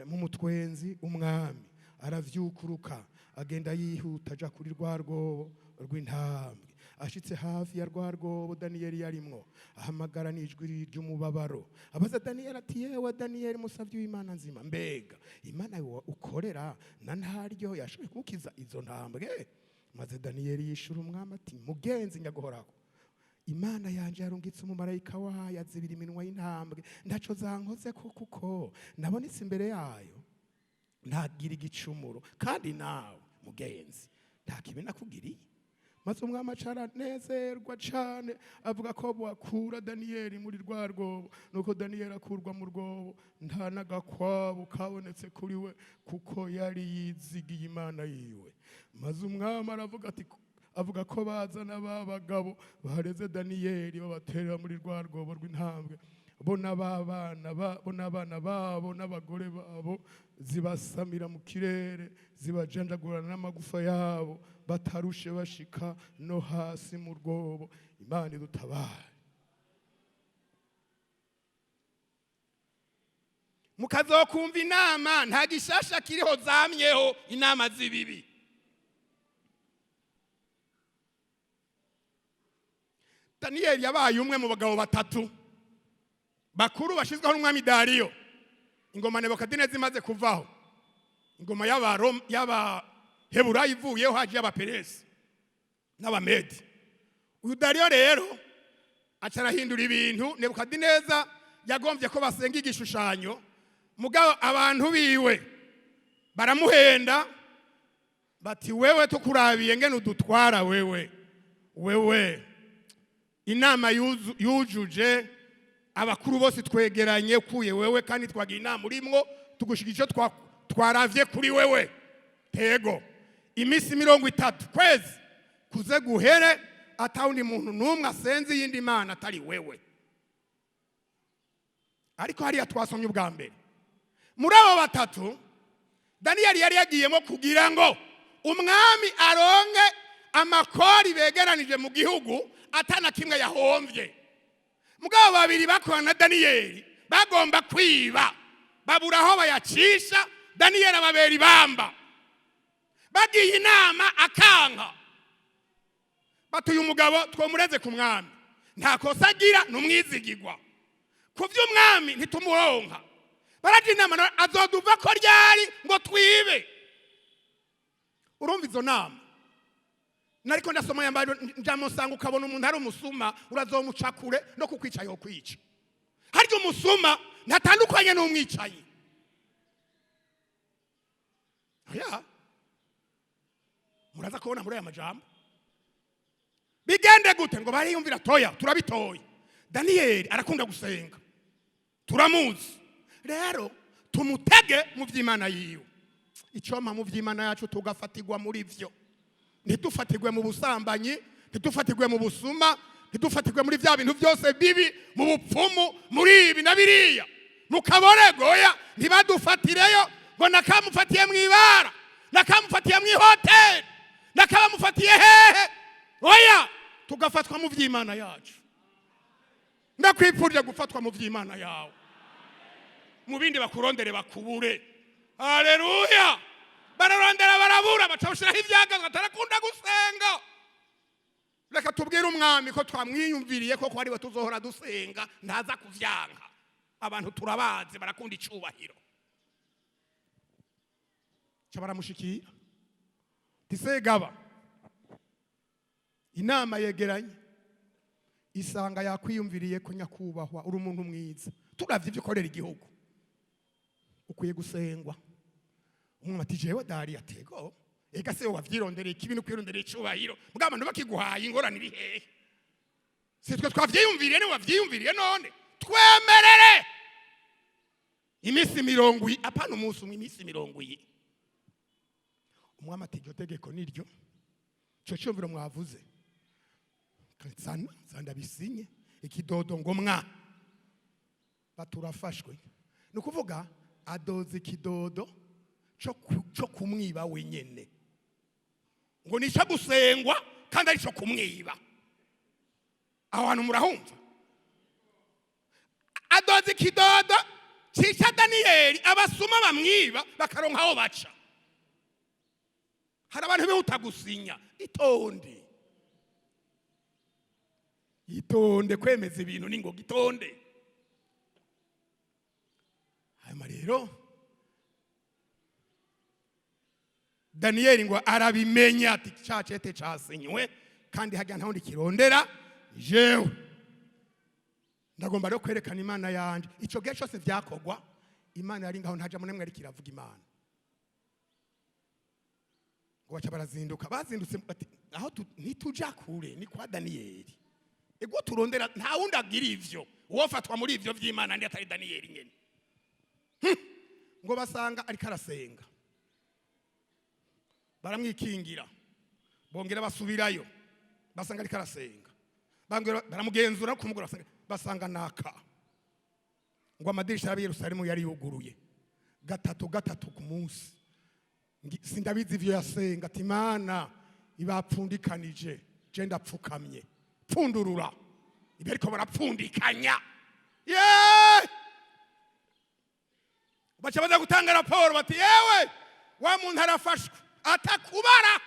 mu mutwenzi, umwami aravyukuruka, agenda yihuta, aja kuri rwa rwobo rw'intambwe. Ashitse hafi ya rwa rwobo Daniyeli yarimwo, ahamagara n'ijwi ry'umubabaro, abaza Daniyeli ati: "Yewe Daniyeli, musavyi w'Imana nzima, mbega Imana ukorera na ntaryo yashoboye kugukiza izo ntambwe?" Maze Daniyeli yishura umwami ati: "Mugenzi nyaguhoraho, Imana yanje yarungitse umumarayika wayo, azibira iminwa y'intambwe, ntaco zankoze ko, kuko nabonetse imbere yayo ntagira igicumuro. Kandi nawe mugenzi, nta kibi nakugiriye." Maze umwami aca aranezerwa cane, avuga ko bakura Daniyeli muri rwa rwobo. Nuko Daniyeli akurwa mu rwobo, nta n'agakwabu kabonetse kuri we, kuko yari yizigiye Imana yiwe. Maze umwami aravuga ati, avuga ko bazana ba bagabo bareze Daniyeli, babaterera muri rwa rwobo rw'intambwe, bo n'abana bo n'abana babo n'abagore babo, zibasamira mu kirere, zibajanjagurana n'amagufa yabo, batarushe bashika no hasi mu rwobo. Imana idutabare. Mukazokumva inama, nta gishasha kiriho, zamyeho inama z'ibibi. Daniyeli yabaye umwe mu bagabo batatu bakuru bashyizweho n'umwami Dariyo, ingoma Nebukadineza imaze kuvaho, ingoma y'Abaheburayo ivuyeho, haje iy'Abaperesi n'Abamedi. Uyu Dariyo rero aca arahindura ibintu. Nebukadineza yagombye ko basenga igishushanyo, mugabo abantu biwe baramuhenda bati: "Wewe tukurabiye ngene udutwara, wewe inama yujuje abakuru bose twegeranye kuye wewe, kandi twagira inama urimwo, tugushika icyo twaravye kuri wewe. Tego iminsi 30 kwezi kuze guhere atawundi muntu n'umwe asenze iyindi mana atari wewe." Ariko hariya twasomye ubwa mbere, muri abo batatu Daniyeli yari yagiyemo kugira ngo umwami aronke amakori begeranije mu gihugu atana kimwe yahomvye. Mugabo babiri bakorana na Daniyeli bagomba kwiba, babura aho bayacisha. Daniyeli ababera ibamba, bagiye inama akanka. Batuye umugabo twomureze ku mwami, nta kosa agira, ni umwizigigwa, ku by'umwami ntitumuronka. Baraje inama nawe azoduva ko ryari ngo twibe. Urumva izo nama nariko ndasoma yambaye njamusanga, ukabona umuntu ari umusuma, urazomuca kure, no kukwica yokwica. Harya umusuma ntatandukanye n'umwicayi. Oya, muraza kubona muri aya majambo bigende gute. Ngo bariyumvira: "Toya, turabitoye. Daniyeli arakunda gusenga, turamuzi, rero tumutege mu by'Imana yiwe." Icompa mu by'Imana yacu tugafatirwa muri vyo, ntitufatirwe mu busambanyi, ntitufatirwe mu busuma, ntitufatirwe muri bya bintu byose bibi, mu bupfumu, muri ibi na biriya, mu kaboregoya. Ntibadufatireyo ngo nakamufatiye mu ibara, nakamufatiye mu ihoteli, nakabamufatiye hehe. Oya, tugafatwa mu by'Imana yacu. Ndakwipfurije gufatwa mu by'Imana yawe, mu bindi bakurondere bakubure. Haleluya! Bararondera barabura, baca bashiraho ivyagazwa atarakunda gusenga. Reka tubwire umwami ko twamwiyumviriye ko ariwe tuzohora dusenga, ntaza kuvyanka. Abantu turabazi, barakunda icubahiro. Ca baramushikira tisegaba, inama yegeranye. Isanga yakwiyumviriye ko nyakubahwa uri umuntu mwiza, turavye ibyo ukorera igihugu ukwiye gusengwa. Umwami ati: "Jewe Dariyo?" Atego ega se wavyirondereye ikibi no kwironderera icubahiro, mbwa abantu bakiguhaye ingorane iri hehe? Si twe twavyiyumviriye, ni wavyiyumviriye. None twemerere iminsi 70, apana umunsi umwe, iminsi 70." Umwami ati: "Iryo tegeko niryo, ico cyumviro mwavuze, nsana ndabisinye ikidodo." Ngo mwa baturafashwe, ni ukuvuga adoza ikidodo cyo kumwiba wenyene, ngo ni icyo gusengwa kandi ari cyo kumwiba. Aho hantu murahumva? Adoza ikidodo cica Daniyeli, abasuma bamwiba bakaronka aho baca. Hari abantu bihuta gusinya. Itonde, itonde kwemeza ibintu n'ingoga, itonde. Hanyuma rero Daniyeli ngo arabimenya, ati ca cete casinywe kandi hajya nta wundi kirondera jewe, ndagomba rero kwerekana Imana yanje. Ico gihe cyose vyakorwa Imana yari ngaho, ntaja munemwe ariko iravuga Imana. Ngo baca barazinduka, bazindutse bati aho ntituja kure, ni kwa Daniyeli. Ego, turondera nta wundi agira ivyo, uwofatwa muri ivyo vy'Imana ndi atari Daniyeli nyene. Ngo basanga ariko arasenga, baramwikingira, bongera basubirayo basanga ariko arasenga, bongera baramugenzura kumugora, basanga naka. Ngo amadirisha y'ab'i Yerusalemu yari yuguruye gatatu gatatu ku munsi. Sindabizi ivyo yasenga, ati: "Imana ibapfundikanije, je ndapfukamye, pfundurura ibyo ariko barapfundikanya." Yeee! Baca baza gutanga raporo bati: "Yewe, wa muntu arafashwe, atakubara,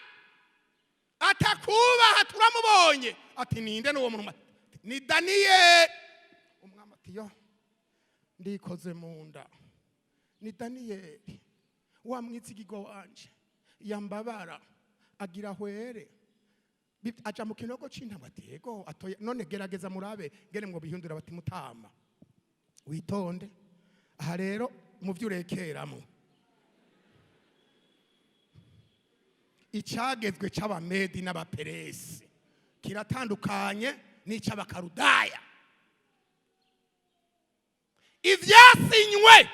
atakubaha, turamubonye." Ati: "Ninde n'uwo muntu?" "Ni Daniyeli." Umwami ati: "Yo, ndikoze mu nda, ni Daniyeli wa mwizigirwa wanje yambabara agira hwere aja mu kinogo c'intama?" Ati: "Yego." Atoye none gerageza murabe ngene mwo bihindura. Bati: "Mutama, witonde aha rero mu byo urekeramo, icagezwe c'Abamedi n'Abaperesi kiratandukanye n'ic'Abakarudaya. Ivyasinywe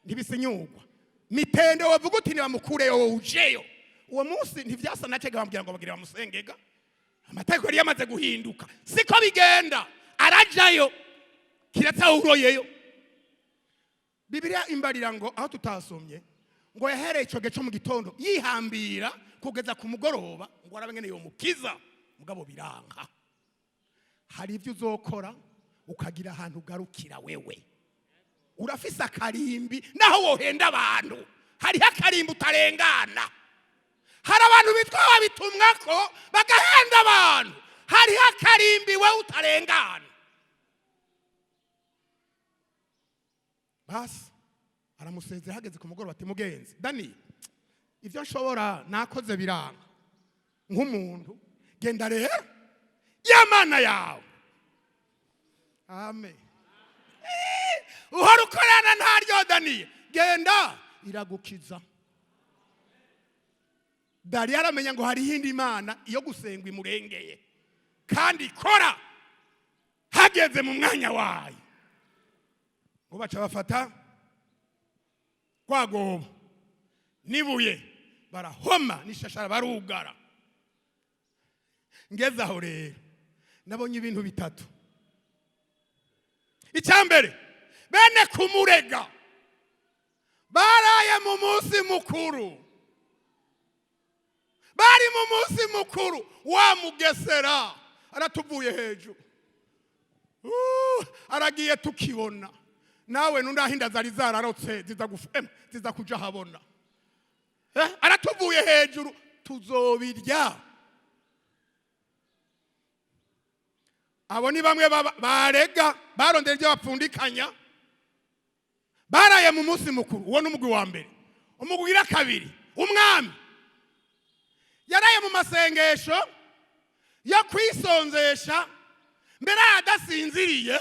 ntibisinyurwa mitende. Wavuga uti nibamukureyo, wowe ujeyo uwo munsi ntivyasa nacega bamubwira ngo bagire bamusengega. Amategeko yari yamaze guhinduka, siko bigenda, arajayo kiretse aho uroyeyo." Bibiliya imbarira ngo aho tutasomye ngo yahereye ico gihe co mu gitondo yihambira kugeza ku mugoroba ngo arabe ngene yomukiza, mugabo biranka. Hari ibyo uzokora ukagira ahantu ugarukira. Wewe urafise akarimbi, naho wohenda abantu, hariho akarimbi utarengana. Hari abantu bitwa babitumwa ko bagahenda abantu, hariho akarimbi wewe utarengana. Basi aramusezera, hageze ku mugoroba ati: "Mugenzi Dani, ibyo nshobora nakoze biranga nk'umuntu, genda rero ya Mana yawe." Amen. Uhora ukorana ntaryo Daniye, genda iragukiza. Dariyo aramenya ngo hariho indi Mana iyo gusengwa imurengeye kandi ikora hageze mu mwanya wayo. Ngo baca bafata rwagobo n'ibuye barahoma n'ishashara barugara. Ngeze aho rero nabonye ibintu bitatu. Icya mbere, bene kumurega baraye mu munsi mukuru, bari mu munsi mukuru. Wa mugesera aratuvuye hejuru, aragiye tukibona. Nawe nundahinda zari zararotse ziza kuja habona. Aratuvuye hejuru, tuzobirya. Abo ni bamwe barega barondera ibyo bapfundikanya, baraye mu munsi mukuru. Uwo ni umugwi wa mbere. Umugwi wa kabiri, umwami yaraye mu masengesho yo kwisonzesha. Mbere adasinziriye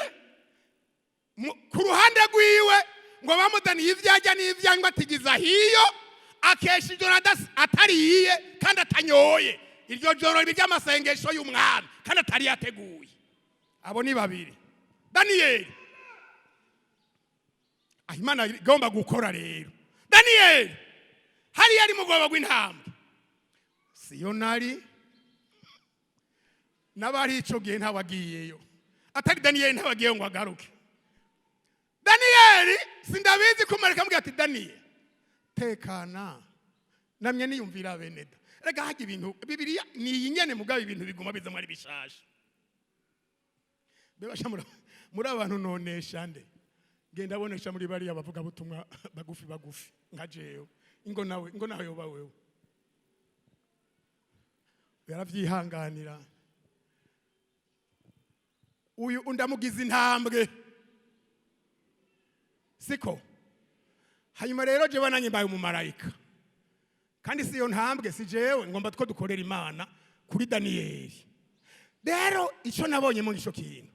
ku ruhande rwiwe ngo bamuzaniye ibyo arya n'ibyo anywa, atigiza hiyo, akesha ijoro atariye kandi atanyoye. Iryo joro riba iry'amasengesho y'umwami kandi atari yateguye. Abo ni babiri. Daniyeli, aho Imana igomba gukora rero, Daniyeli hariya ari mu rwobo rw'intambwe, siyo nari n'abari ico gihe ntawagiyeyo atari Daniyeli, ntawagiyeyo ngo agaruke. Daniyeli sindabizi kumarika ambwira ati: "Daniyeli, tekana." Namye niyumvira beneda, rega hajya ibintu Bibiliya ni iyi nyene, mugabo ibintu biguma bizamwo ari bishasha. Bebasha muri abantu nonesha nde? Genda abonesha muri bariya bavuga butumwa bagufi bagufi nka jewe. Ingo nawe, ingo nawe yoba wewe yaravyihanganira. Uyu undamugiza intambwe siko. Hanyuma rero jewe nanjye mbaye umumarayika, kandi si iyo ntambwe, si jewe ngomba two dukorera Imana kuri Daniyeli. Rero icyo nabonye muri icyo kintu,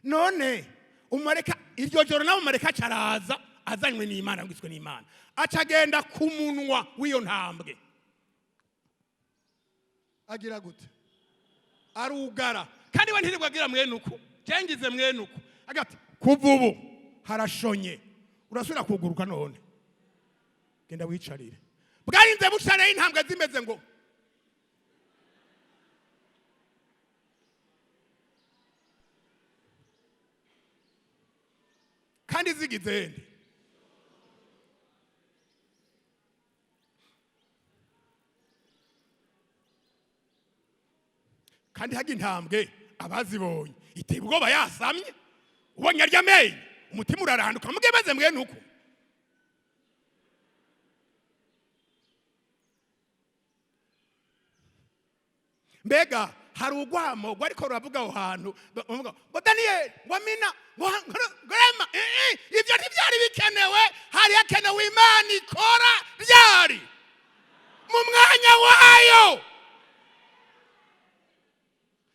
none umumarayika iryo joro nawe umumarayika acaraza azanywe n'Imana, yungitswe n'Imana, acagenda ku munwa w'iyo ntambwe, agira gute? Arugara. Kandi we ntirirwa agira mwene uku, cengize mwene uku, agira ati: "Kuva ubu harashonye, urasubira kuguruka, none genda wicarire." Bwarinze bucarayo, intambwe zimeze ngo kandi zigize nde? Kandi hajya intambwe abazibonye iteye ubwoba, yasamye, ubonye arya amenyo, umutima uraranduka muge maze mwene uko. Mbega hari urwamo rwariko ruravuga aho hantu, bavuga ngo Daniyeli, ngo amina, ngo rema. Ibyo ntibyari bikenewe. Hari hakenewe Imana ikora ryari? Mu mwanya wayo.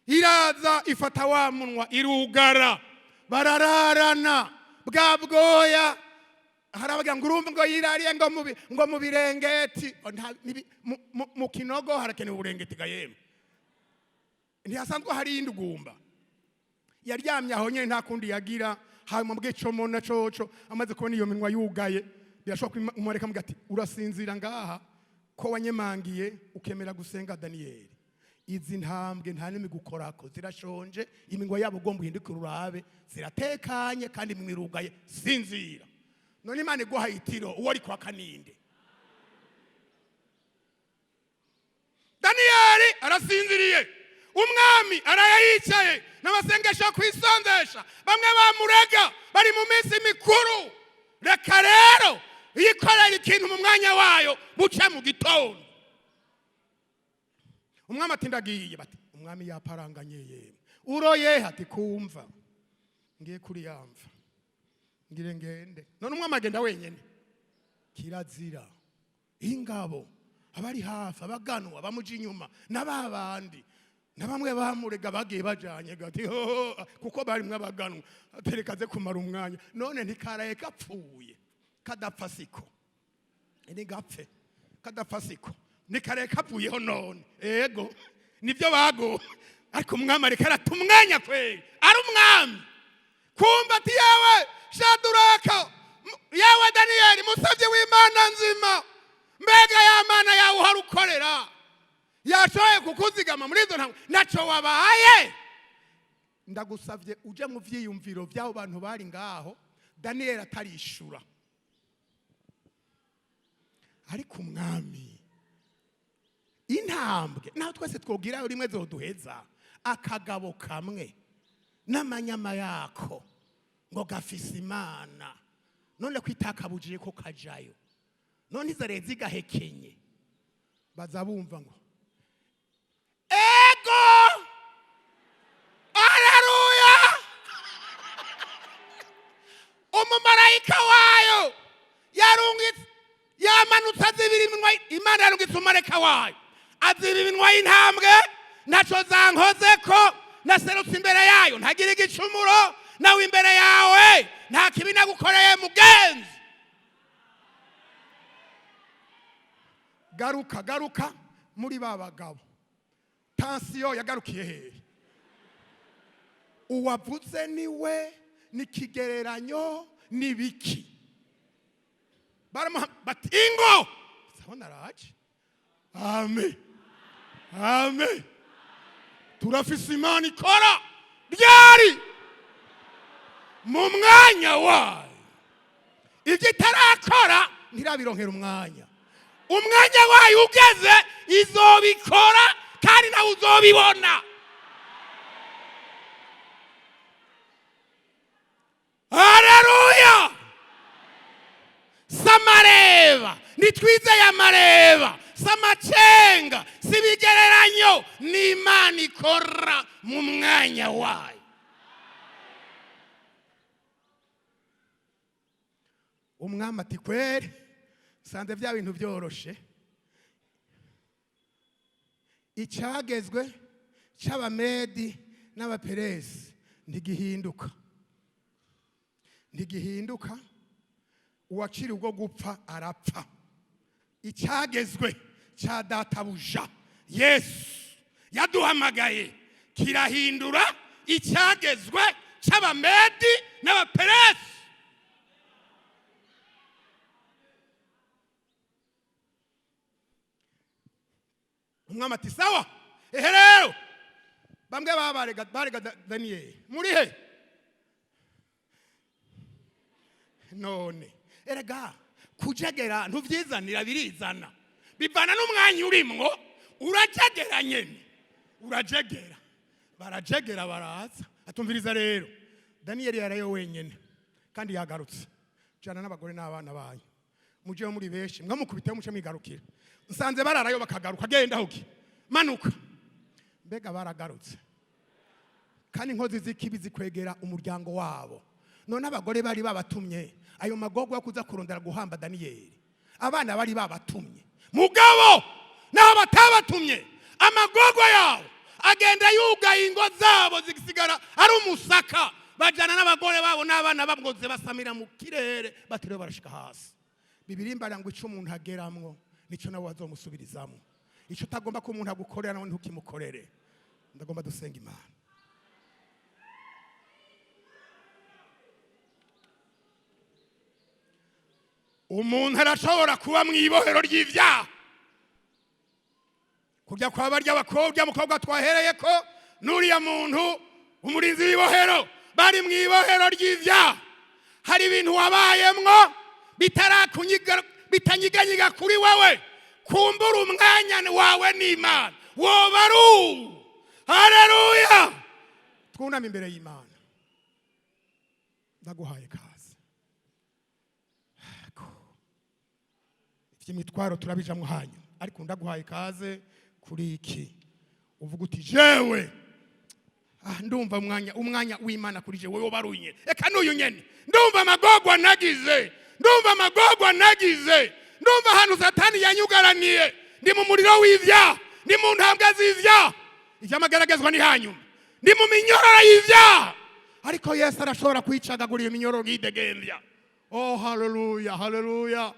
Iraza ifata wa munwa irugara, barararana bwa bwoya. Harabagira ngo urumva ngo yirariye ngo mu birengeti. Oh, mu kinogo harakenewe uburengeti ga yemwe. Ntihasanzwe hari iyindi ugumba yaryamye aho nyine, nta kundi yagira. Hanyuma bw'icomo na coco amaze kubona iyo minwa yugaye, birashoboka ko umureka amugira ati: "Urasinzira ngaha ko wanyemangiye ukemera gusenga, Daniyeli? Izi ntambwe nta n'imigukorako, zirashonje, iminwa yabo ugomba uhindukire urabe ziratekanye, kandi iminwa irugaye, sinzira." None Imana iguhaye itiro, uwo ari kwa kaninde? Daniyeli arasinziriye, umwami arayayicaye n'amasengesho yo kwisondesha, bamwe bamurega bari mu minsi mikuru. Reka rero yikorera ikintu mu mwanya wayo, buce mu gitondo. Umwami ati: "Ndagiye." Bati: "Umwami yaparanganye yemwe, uroye?" Ati: "Kumva ngiye kuri yamva, ngire ngende." None umwami agenda wenyene? Kirazira. Ingabo, abari hafi, abaganwa bamuja inyuma, n'aba bandi na bamwe bamurega bagiye bajanye gati hoho, kuko barimwe abaganwa, aterekaze kumara umwanya. None ntikaraye gapfuye kadapfa siko nigapfe kadapfa siko nikaraye kapfuyeho. None ego nibyo bago, ariko umwami ariko arata umwanya kweri, ari umwami kumva ati: "Yawe Shaduraka, yawe Daniyeli, musabye w'Imana nzima, mbega ya Mana yawe uhora ukorera yashoboye kukuzigama muri izo ntambwe? Ntacyo wabaye? Ndagusabye uje mu vyiyumviro by'abo bantu bari ngaho, Daniyeli atarishura." Ariko umwami, intambwe naho twese twogirayo rimwe zoduheza, akagabo kamwe n'amanyama yako ngo gafise Imana, none ko itakabujije ko kajayo, none izare zigahekenye, baza bumva ngo ego aleluya, umumarayika wayo yarungitse, yamanutse azibira iminwa. Imana yarungitse umumarayika wayo azibira iminwa y'intambwe, ntaco zankoze ko. Naserutse imbere yayo ntagira igicumuro, nawe imbere yawe nta kibi nagukoreye mugenzi. Garuka, garuka muri ba bagabo. Tansiyo yagarukiye hehe? Uwavuze niwe, nikigereranyo nibiki? Baramuha bati ingo. Sabona araje. Amen. Amen. Turafise Imana ikora ryari mu mwanya wayo. Ibyo itarakora ntirabironkera umwanya. Umwanya wayo ugeze izobikora, kandi nawe uzobibona. Haleluya! Samareba nitwizeye amareba, samacenga, sibigereranyo, ni Imana ikora mu mwanya wayo. Umwami ati kweri sanze bya bintu byoroshe. Icyagezwe cy'Abamedi n'Abaperesi ntigihinduka, ntigihinduka. Uwaciriwe ubwo gupfa arapfa. Icyagezwe cya databuja Yesu yaduhamagaye kirahindura icyagezwe cy'Abamedi n'Abaperesi. Umwami ati sawa. Ehe rero bamwe babarega barega Daniyeli muri he none? Erega kujegera ntuvyizanira, birizana, bivana n'umwanya urimwo. Urajegera nyene, urajegera, barajegera, baraza. Atumviriza rero, Daniyeli yarayo wenyene kandi yagarutse. Jana n'abagore n'abana banyu, muje muri benshi, mwamukubiteho muce mwigarukira. Nsanze bararayo bakagaruka. Genda huki, manuka. Mbega baragarutse, kandi inkozi z'ikibi zikwegera umuryango wabo. None abagore bari babatumye ayo magogo yo kuza kurondera guhamba Daniyeli, abana bari babatumye. Mugabo naho batabatumye, amagogo yabo agenda yugaye, ingo zabo zisigara ari umusaka. Bajana n'abagore babo n'abana babwoze, basamira mu kirere, batiriwe barashika hasi. Bibiliya ngo ico umuntu ageramwo nico nawe azomusubirizamo. Ico utagomba ko umuntu agukorera nawe ntukimukorere. Ndagomba dusenga Imana. Umuntu arashobora kuba mu ibohero ry'ivyaha, kujya kwa barya abakobwa, mukobwa twahereye ko n'uriya muntu umurinzi w'ibohero bari mu ibohero ry'ivyaha. Hari ibintu wabayemwo bitanyiganyiga kuri wewe, kumbura umwanya wawe n'Imana woba ari uwu. Haleluya! Twuname imbere y'Imana. Ndaguhaye kaze. Iby'imitwaro turabijamwo hanyuma, ariko ndaguhaye kaze kuri iki uvuga uti jewe ndumva umwanya w'Imana kuri jewe woba ari uyu nyene. Eka n'uyu nyene ndumva amagorwa nagize, ndumva amagorwa nagize, ndumva ahantu Satani yanyugaraniye, ndi mu muriro w'ivyaha, ndi mu ntambwe z'ivyaha, ivy'amageragezwa ni hanyuma, ndi mu minyororo y'ivyaha, ariko Yesu arashobora kwicagagura iyo minyororo yidegembya. Oh haleluya, haleluya!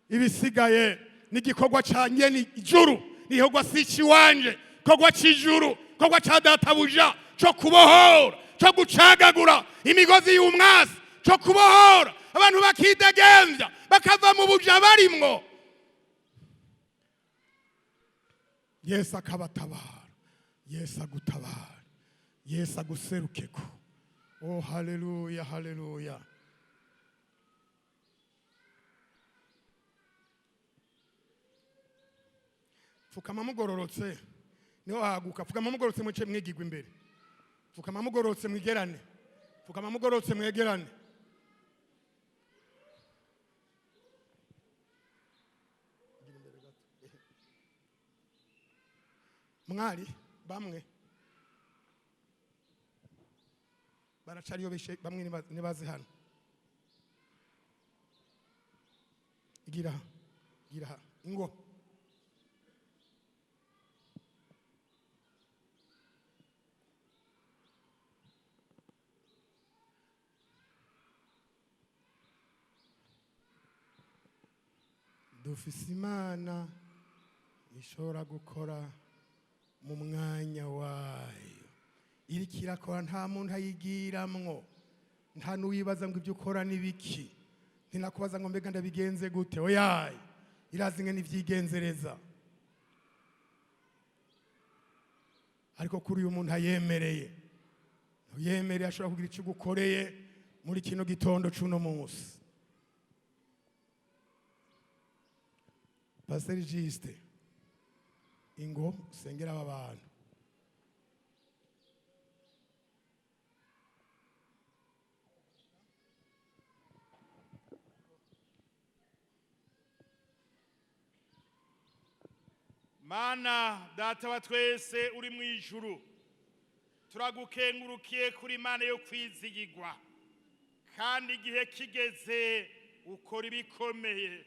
Ibisigaye ni igikorwa ca nyene ijuru, ni igikorwa si iciwanje, igikorwa c'ijuru, igikorwa ca databuja co kubohora, co gucagagura imigozi y'umwasi, co kubohora abantu bakidegembya bakava mu buja barimwo. Yesu akabatabara, Yesu agutabara, Yesu aguserukeko. Oh haleluya, haleluya! Pfukama mugororotse niho haguka. Pfukama mugororotse muce mwigigwa imbere. Pfukama mugororotse mwigerane. Pfukama mugororotse mwegerane. Mwari bamwe baracariyo beshe, bamwe nibaze hano. Gira gira ingo. Dufise Imana ishobora gukora mu mwanya wayo. Iriko irakora, nta muntu ayigiramwo, nta n'uwibaza ngo ibyo ukora ni biki, ntinakubaza ngo mbega ndabigenze gute. Oyaye, irazi ingene ivyigenzereza. Ariko kuri uyu muntu ayemereye, uyemereye, ashobora kugira icyo ugukoreye muri kino gitondo c'uno munsi. Pasiteri Jisite, ingo usengera aba bantu. Mana Data wa twese uri mu ijuru, turagukengurukiye kuri Imana yo kwizigirwa, kandi igihe kigeze ukora ibikomeye,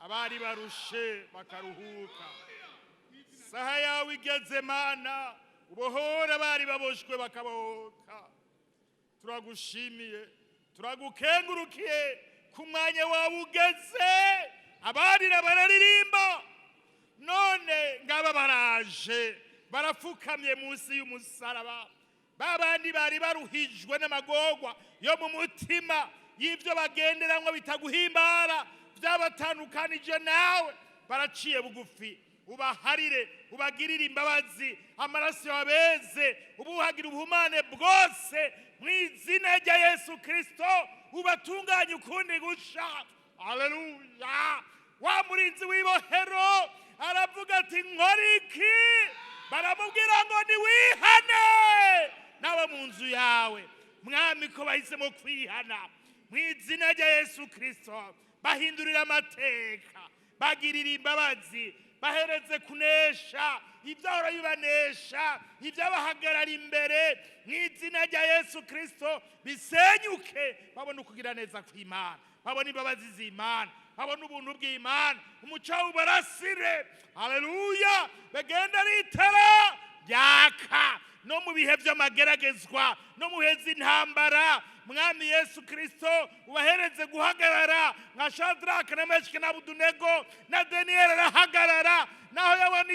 abari barushe bakaruhuka. Saha yawe igeze, Mana, ubohora abari baboshwe bakabohoka. Turagushimiye, turagukengurukiye ku mwanya wawe ugeze. Abarira bararirimba, none ngaba baraje barapfukamye munsi y'umusaraba. Babandi bari baruhijwe n'amagorwa yo mu mutima y'ibyo bagenderamwo bitaguhimbara, byabatandukanije nawe, baraciye bugufi. Ubaharire, ubagirire imbabazi, amaraso yabeze, ubuhagira ubuhumane bwose mu izina rya Yesu Kristo, ubatunganye ukundi gusha. Haleluya! Wa murinzi w'ibohero aravuga ati: "Nkora iki?" Baramubwira ngo: "Niwihane nawe mu nzu yawe." Mwami, ko bahisemo kwihana mu izina rya Yesu Kristo, bahindurira amateka, bagirira imbabazi, bahereze kunesha ibyahora bibanesha, ibyabahagarara imbere, mu izina rya Yesu Kristo bisenyuke, babone ukugira neza kw'Imana, babone imbabazi z'Imana, babone ubuntu bw'Imana, umuco ubarasire. Haleluya! Bagenda ritara ryaka no mu bihe by'amageragezwa, no mu bihe z'intambara. Mwami Yesu Kristo, ubahereze guhagarara nka Shadraka na Meshaki na Abudunego na Daniyeli. Arahagarara naho yabona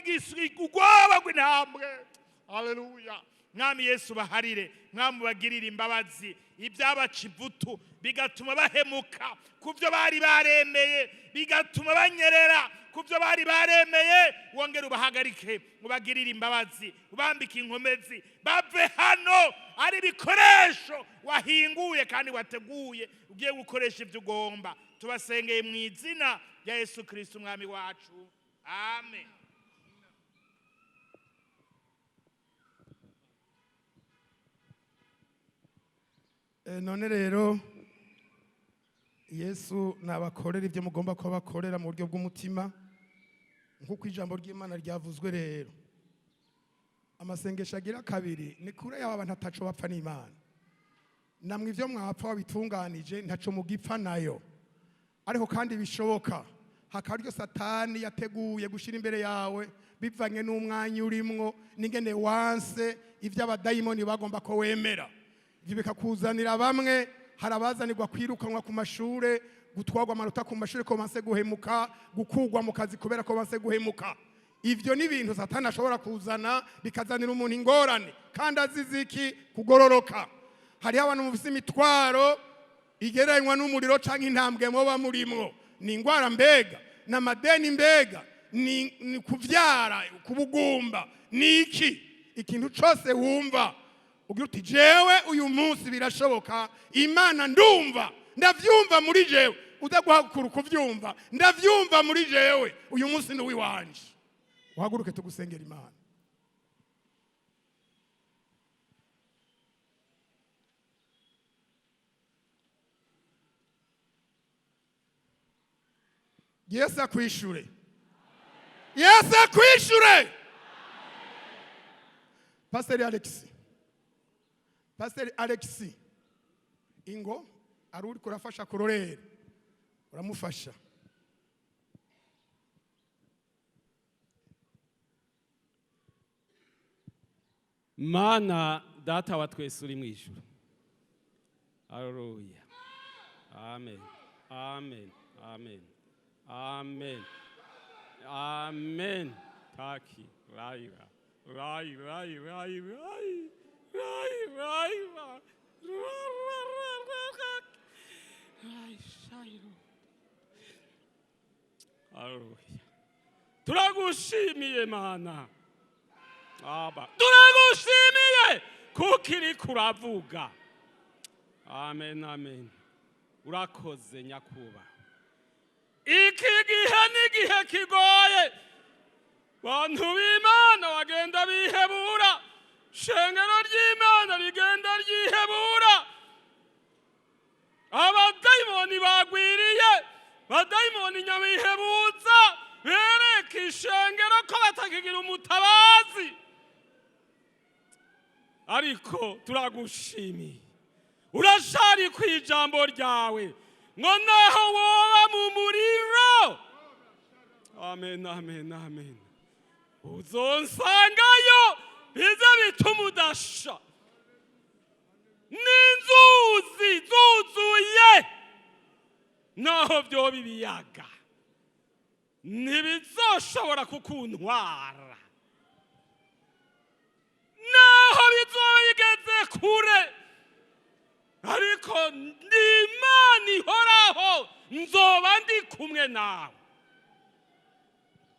ubwoba bw'intambwe. Haleluya! Mwami Yesu, baharire. Mwami, ubagirire imbabazi. Ibyabaca ivutu bigatuma bahemuka ku byo bari baremeye, bigatuma banyerera ku byo bari baremeye, wongere ubahagarike, ubagirire imbabazi, ubambike inkomezi, bave hano ari ibikoresho wahinguye kandi wateguye, ugiye gukoresha ibyo ugomba. Tubasengeye mu izina rya Yesu Kristo Umwami wacu, amen. None rero Yesu nabakorera ibyo mugomba ko bakorera mu buryo bw'umutima, nk'uko ijambo ry'Imana ryavuzwe. Rero amasengesho agira kabiri ni kure y'aba bantu ataco bapfa n'Imana. Namwe ibyo mwapfa wabitunganije, ntaco mugipfa nayo. Ariko kandi bishoboka hakaba iryo Satani yateguye gushyira imbere yawe, bivanye n'umwanya urimwo n'ingene wanse ibyo abadayimoni bagomba ko wemera. Ibyo bikakuzanira bamwe, hari abazanirwa kwirukanwa ku mashure, gutwarwa amanota ku mashure ko banse guhemuka, gukugwa mu kazi kubera ko banse guhemuka. Ibyo ni ibintu Satani ashobora kuzana, bikazanira umuntu ingorane kandi azize iki? Kugororoka. Hariho abantu mufise imitwaro igereranywa n'umuriro canke intambwe muba murimwo. Ni ingwara mbega, ni amadeni mbega, ni kuvyara kubugumba, ni iki? Ikintu cose wumva ugira uti: "Jewe uyu munsi birashoboka, Imana ndumva, ndavyumva muri jewe." Uza guhagukura kuvyumva, ndavyumva muri jewe, uyu munsi ni uwiwanje. Uhaguruke tugusengera Imana. Yesu akwishure, Yesu akwishure. Pasiteri Alexi, Pasiteri Alexi, ingo ari uriko urafasha kurorera, uramufasha. Mana Data wa twese uri mu ijuru, haleluya, amen, amen, amen. Amen, amen. Taki raira rai rai rai rai rai rai ra ra ra ra ra ra rai shairo. Haleluya. Turagushimiye Mana. Aba, turagushimiye kuko iriko uravuga. Amen, amen. Urakoze nyakubahwa. Iki gihe ni igihe kigoye. Bantu b'Imana bagenda bihebura, shengero ry'Imana rigenda ryihebura. Abadayimoni bagwiriye, badayimoni nyabihebuza bereka ishengero ko batakigira umutabazi. Ariko turagushimiye, urashari ku ijambo ryawe ngo naho woba mu muriro, amen, amen, amen, uzonsangayo bize bituma udasha. N'inzuzi zuzuye, naho byoba ibiyaga ntibizoshobora kukuntwara, naho bizoba bigeze kure, ariko ni Imana ihoraho, nzoba ndi kumwe nawe.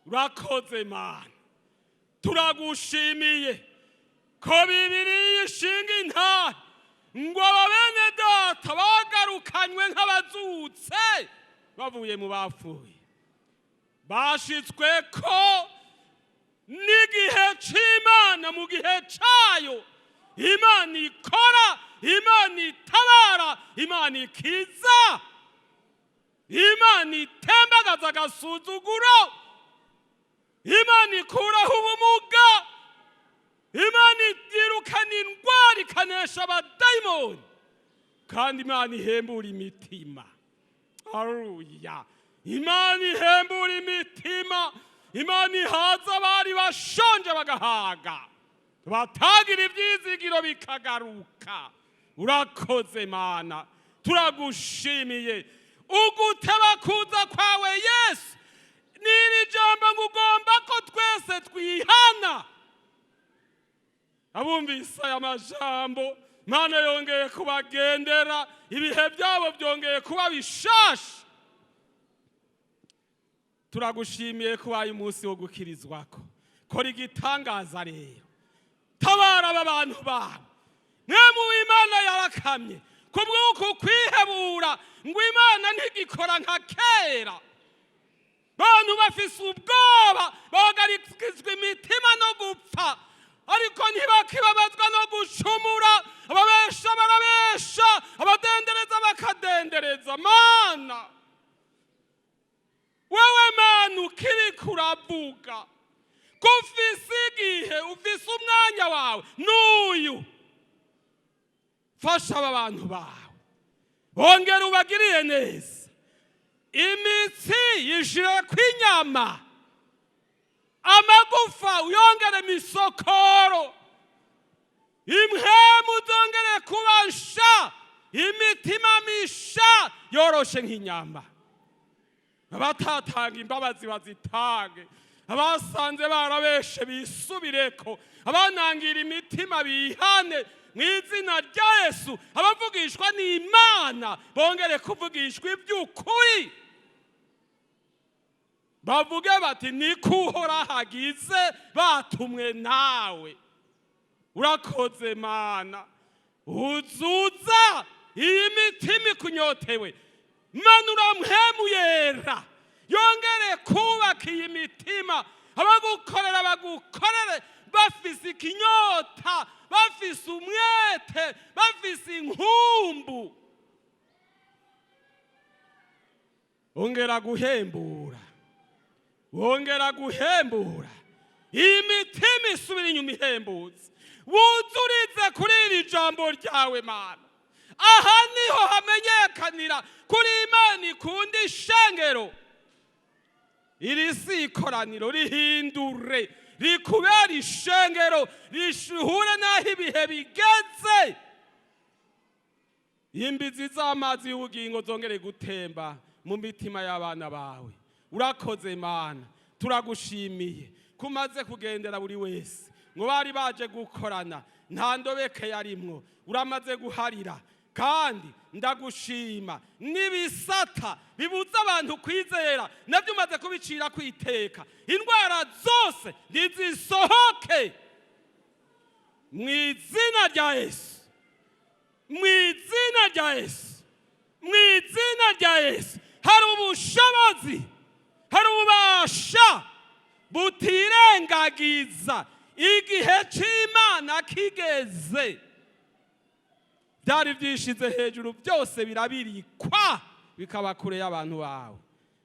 Urakoze Mana, turagushimiye ko Bibiliya ishinga intare ngo aba bene data bagarukanywe nk'abazutse bavuye mu bapfuye, bashitswe ko n'igihe c'Imana, mu gihe cayo Imana ikora, Imana itabara, Imana ikiza, Imana itembagaza agasuzuguro, Imana ikuraho ubumuga, Imana yirukana indwara, ikanesha abadayimoni, kandi Imana ihembura imitima. Haleluya. Imana ihembura imitima, Imana ihaza abari bashonje bagahaga, batagira ibyizigiro bikagaruka. Urakoze Mana, turagushimiye uguteba kuza kwawe Yesu. N'iri jambo ngo ugomba ko twese twihana. Abumvise aya majambo, Mana yongeye kubagendera, ibihe byabo byongeye kuba bishasha. Turagushimiye ko ubaye umunsi wo gukirizwako. Kora igitangaza rero, tabara aba bantu bawe. Mwemu w'Imana yarakamye kubw'uku kwihebura ngo Imana ntigikora nka kera. Bantu bafise ubwoba, bahagarikizwa imitima no gupfa, ariko ntibakibabazwa no gucumura. Ababesha barabesha, abadendereza bakadendereza. Mana, wewe Mana ukiriko uravuga ko ufise igihe, ufise umwanya wawe n'uyu. Fasha aba bantu bawe, bongera ubagiriye neza. Imitsi yishire kw'inyama, amagufa uyongere misokoro, impwemu zongere kuba nsha, imitima misha yoroshe nk'inyama. Abatatanga imbabazi bazitange, abasanze barabeshe bisubireko, abanangira imitima bihane mu izina rya Yesu. Abavugishwa n'Imana bongere kuvugishwa iby'ukuri, bavuge bati niko Uhoraho agize, batumwe nawe. Urakoze Mana, uzuza iyi mitima ikunyotewe. Manura mpwemu yera yongere kubaka iyi mitima. Abagukorera bagukorere bafise ikinyota, bafise umwete, bafise inkumbu. Ongera guhembura, wongera guhembura iyi mitima isubira inyuma ihembutse. Wuzurize kuri iri jambo ryawe Mana. Aha niho hamenyekanira kuri Imana ikunda ishengero. Iri si ikoraniro, rihindure rikubera ishengero, rishuhure n'aho ibihe bigeze. Imbizi z'amazi y'ubugingo zongere gutemba mu mitima y'abana bawe. Urakoze Mana, turagushimiye kumaze kugendera buri wese ngo bari baje gukorana, nta ndobeke yarimwo, uramaze guharira. Kandi ndagushima n'ibisata bibuza abantu kwizera nabyo umaze kubicira kwiteka. Indwara zose ntizisohoke mu izina rya Yesu, mu izina rya Yesu, mu izina rya Yesu. Hari ubushobozi, hari ububasha butirengagiza igihe cy'Imana kigeze. Byari byishize hejuru byose birabirikwa, bikaba kure y'abantu bawe.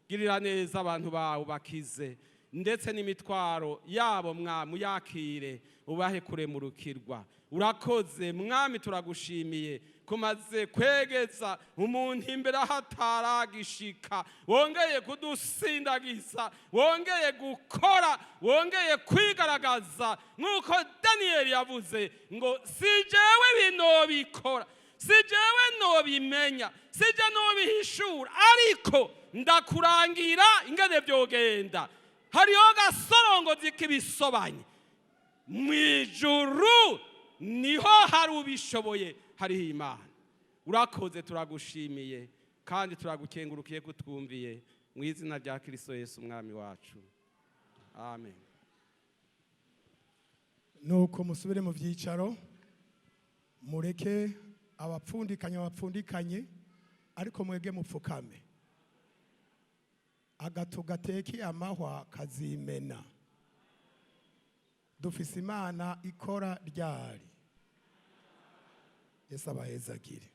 Girira neza abantu bawe, bakize ndetse n'imitwaro yabo, Mwami, uyakire, ubahe kuremurukirwa. Urakoze Mwami, turagushimiye kumaze kwegeza umuntu imbere aho ataragishika. Wongeye kudusindagiza, wongeye gukora, wongeye kwigaragaza nk'uko Daniyeli yavuze ngo: "Si jewe binobikora, si jewe nobimenya, si je nobihishura, ariko ndakurangira ingene byogenda." Hariho gasorongozi k'ibisobanye mu ijuru, niho hari ubishoboye, hariho Imana. Urakoze, turagushimiye kandi turagukengurukiye kutwumviye, mu izina rya Kirisito Yesu Umwami wacu, amen. Nuko musubire mu byicaro, mureke abapfundikanye bapfundikanye, ariko mwege mupfukame. Agatu gateke amahwa kazimena. Dufise Imana ikora ryari. Yesu abahezagire.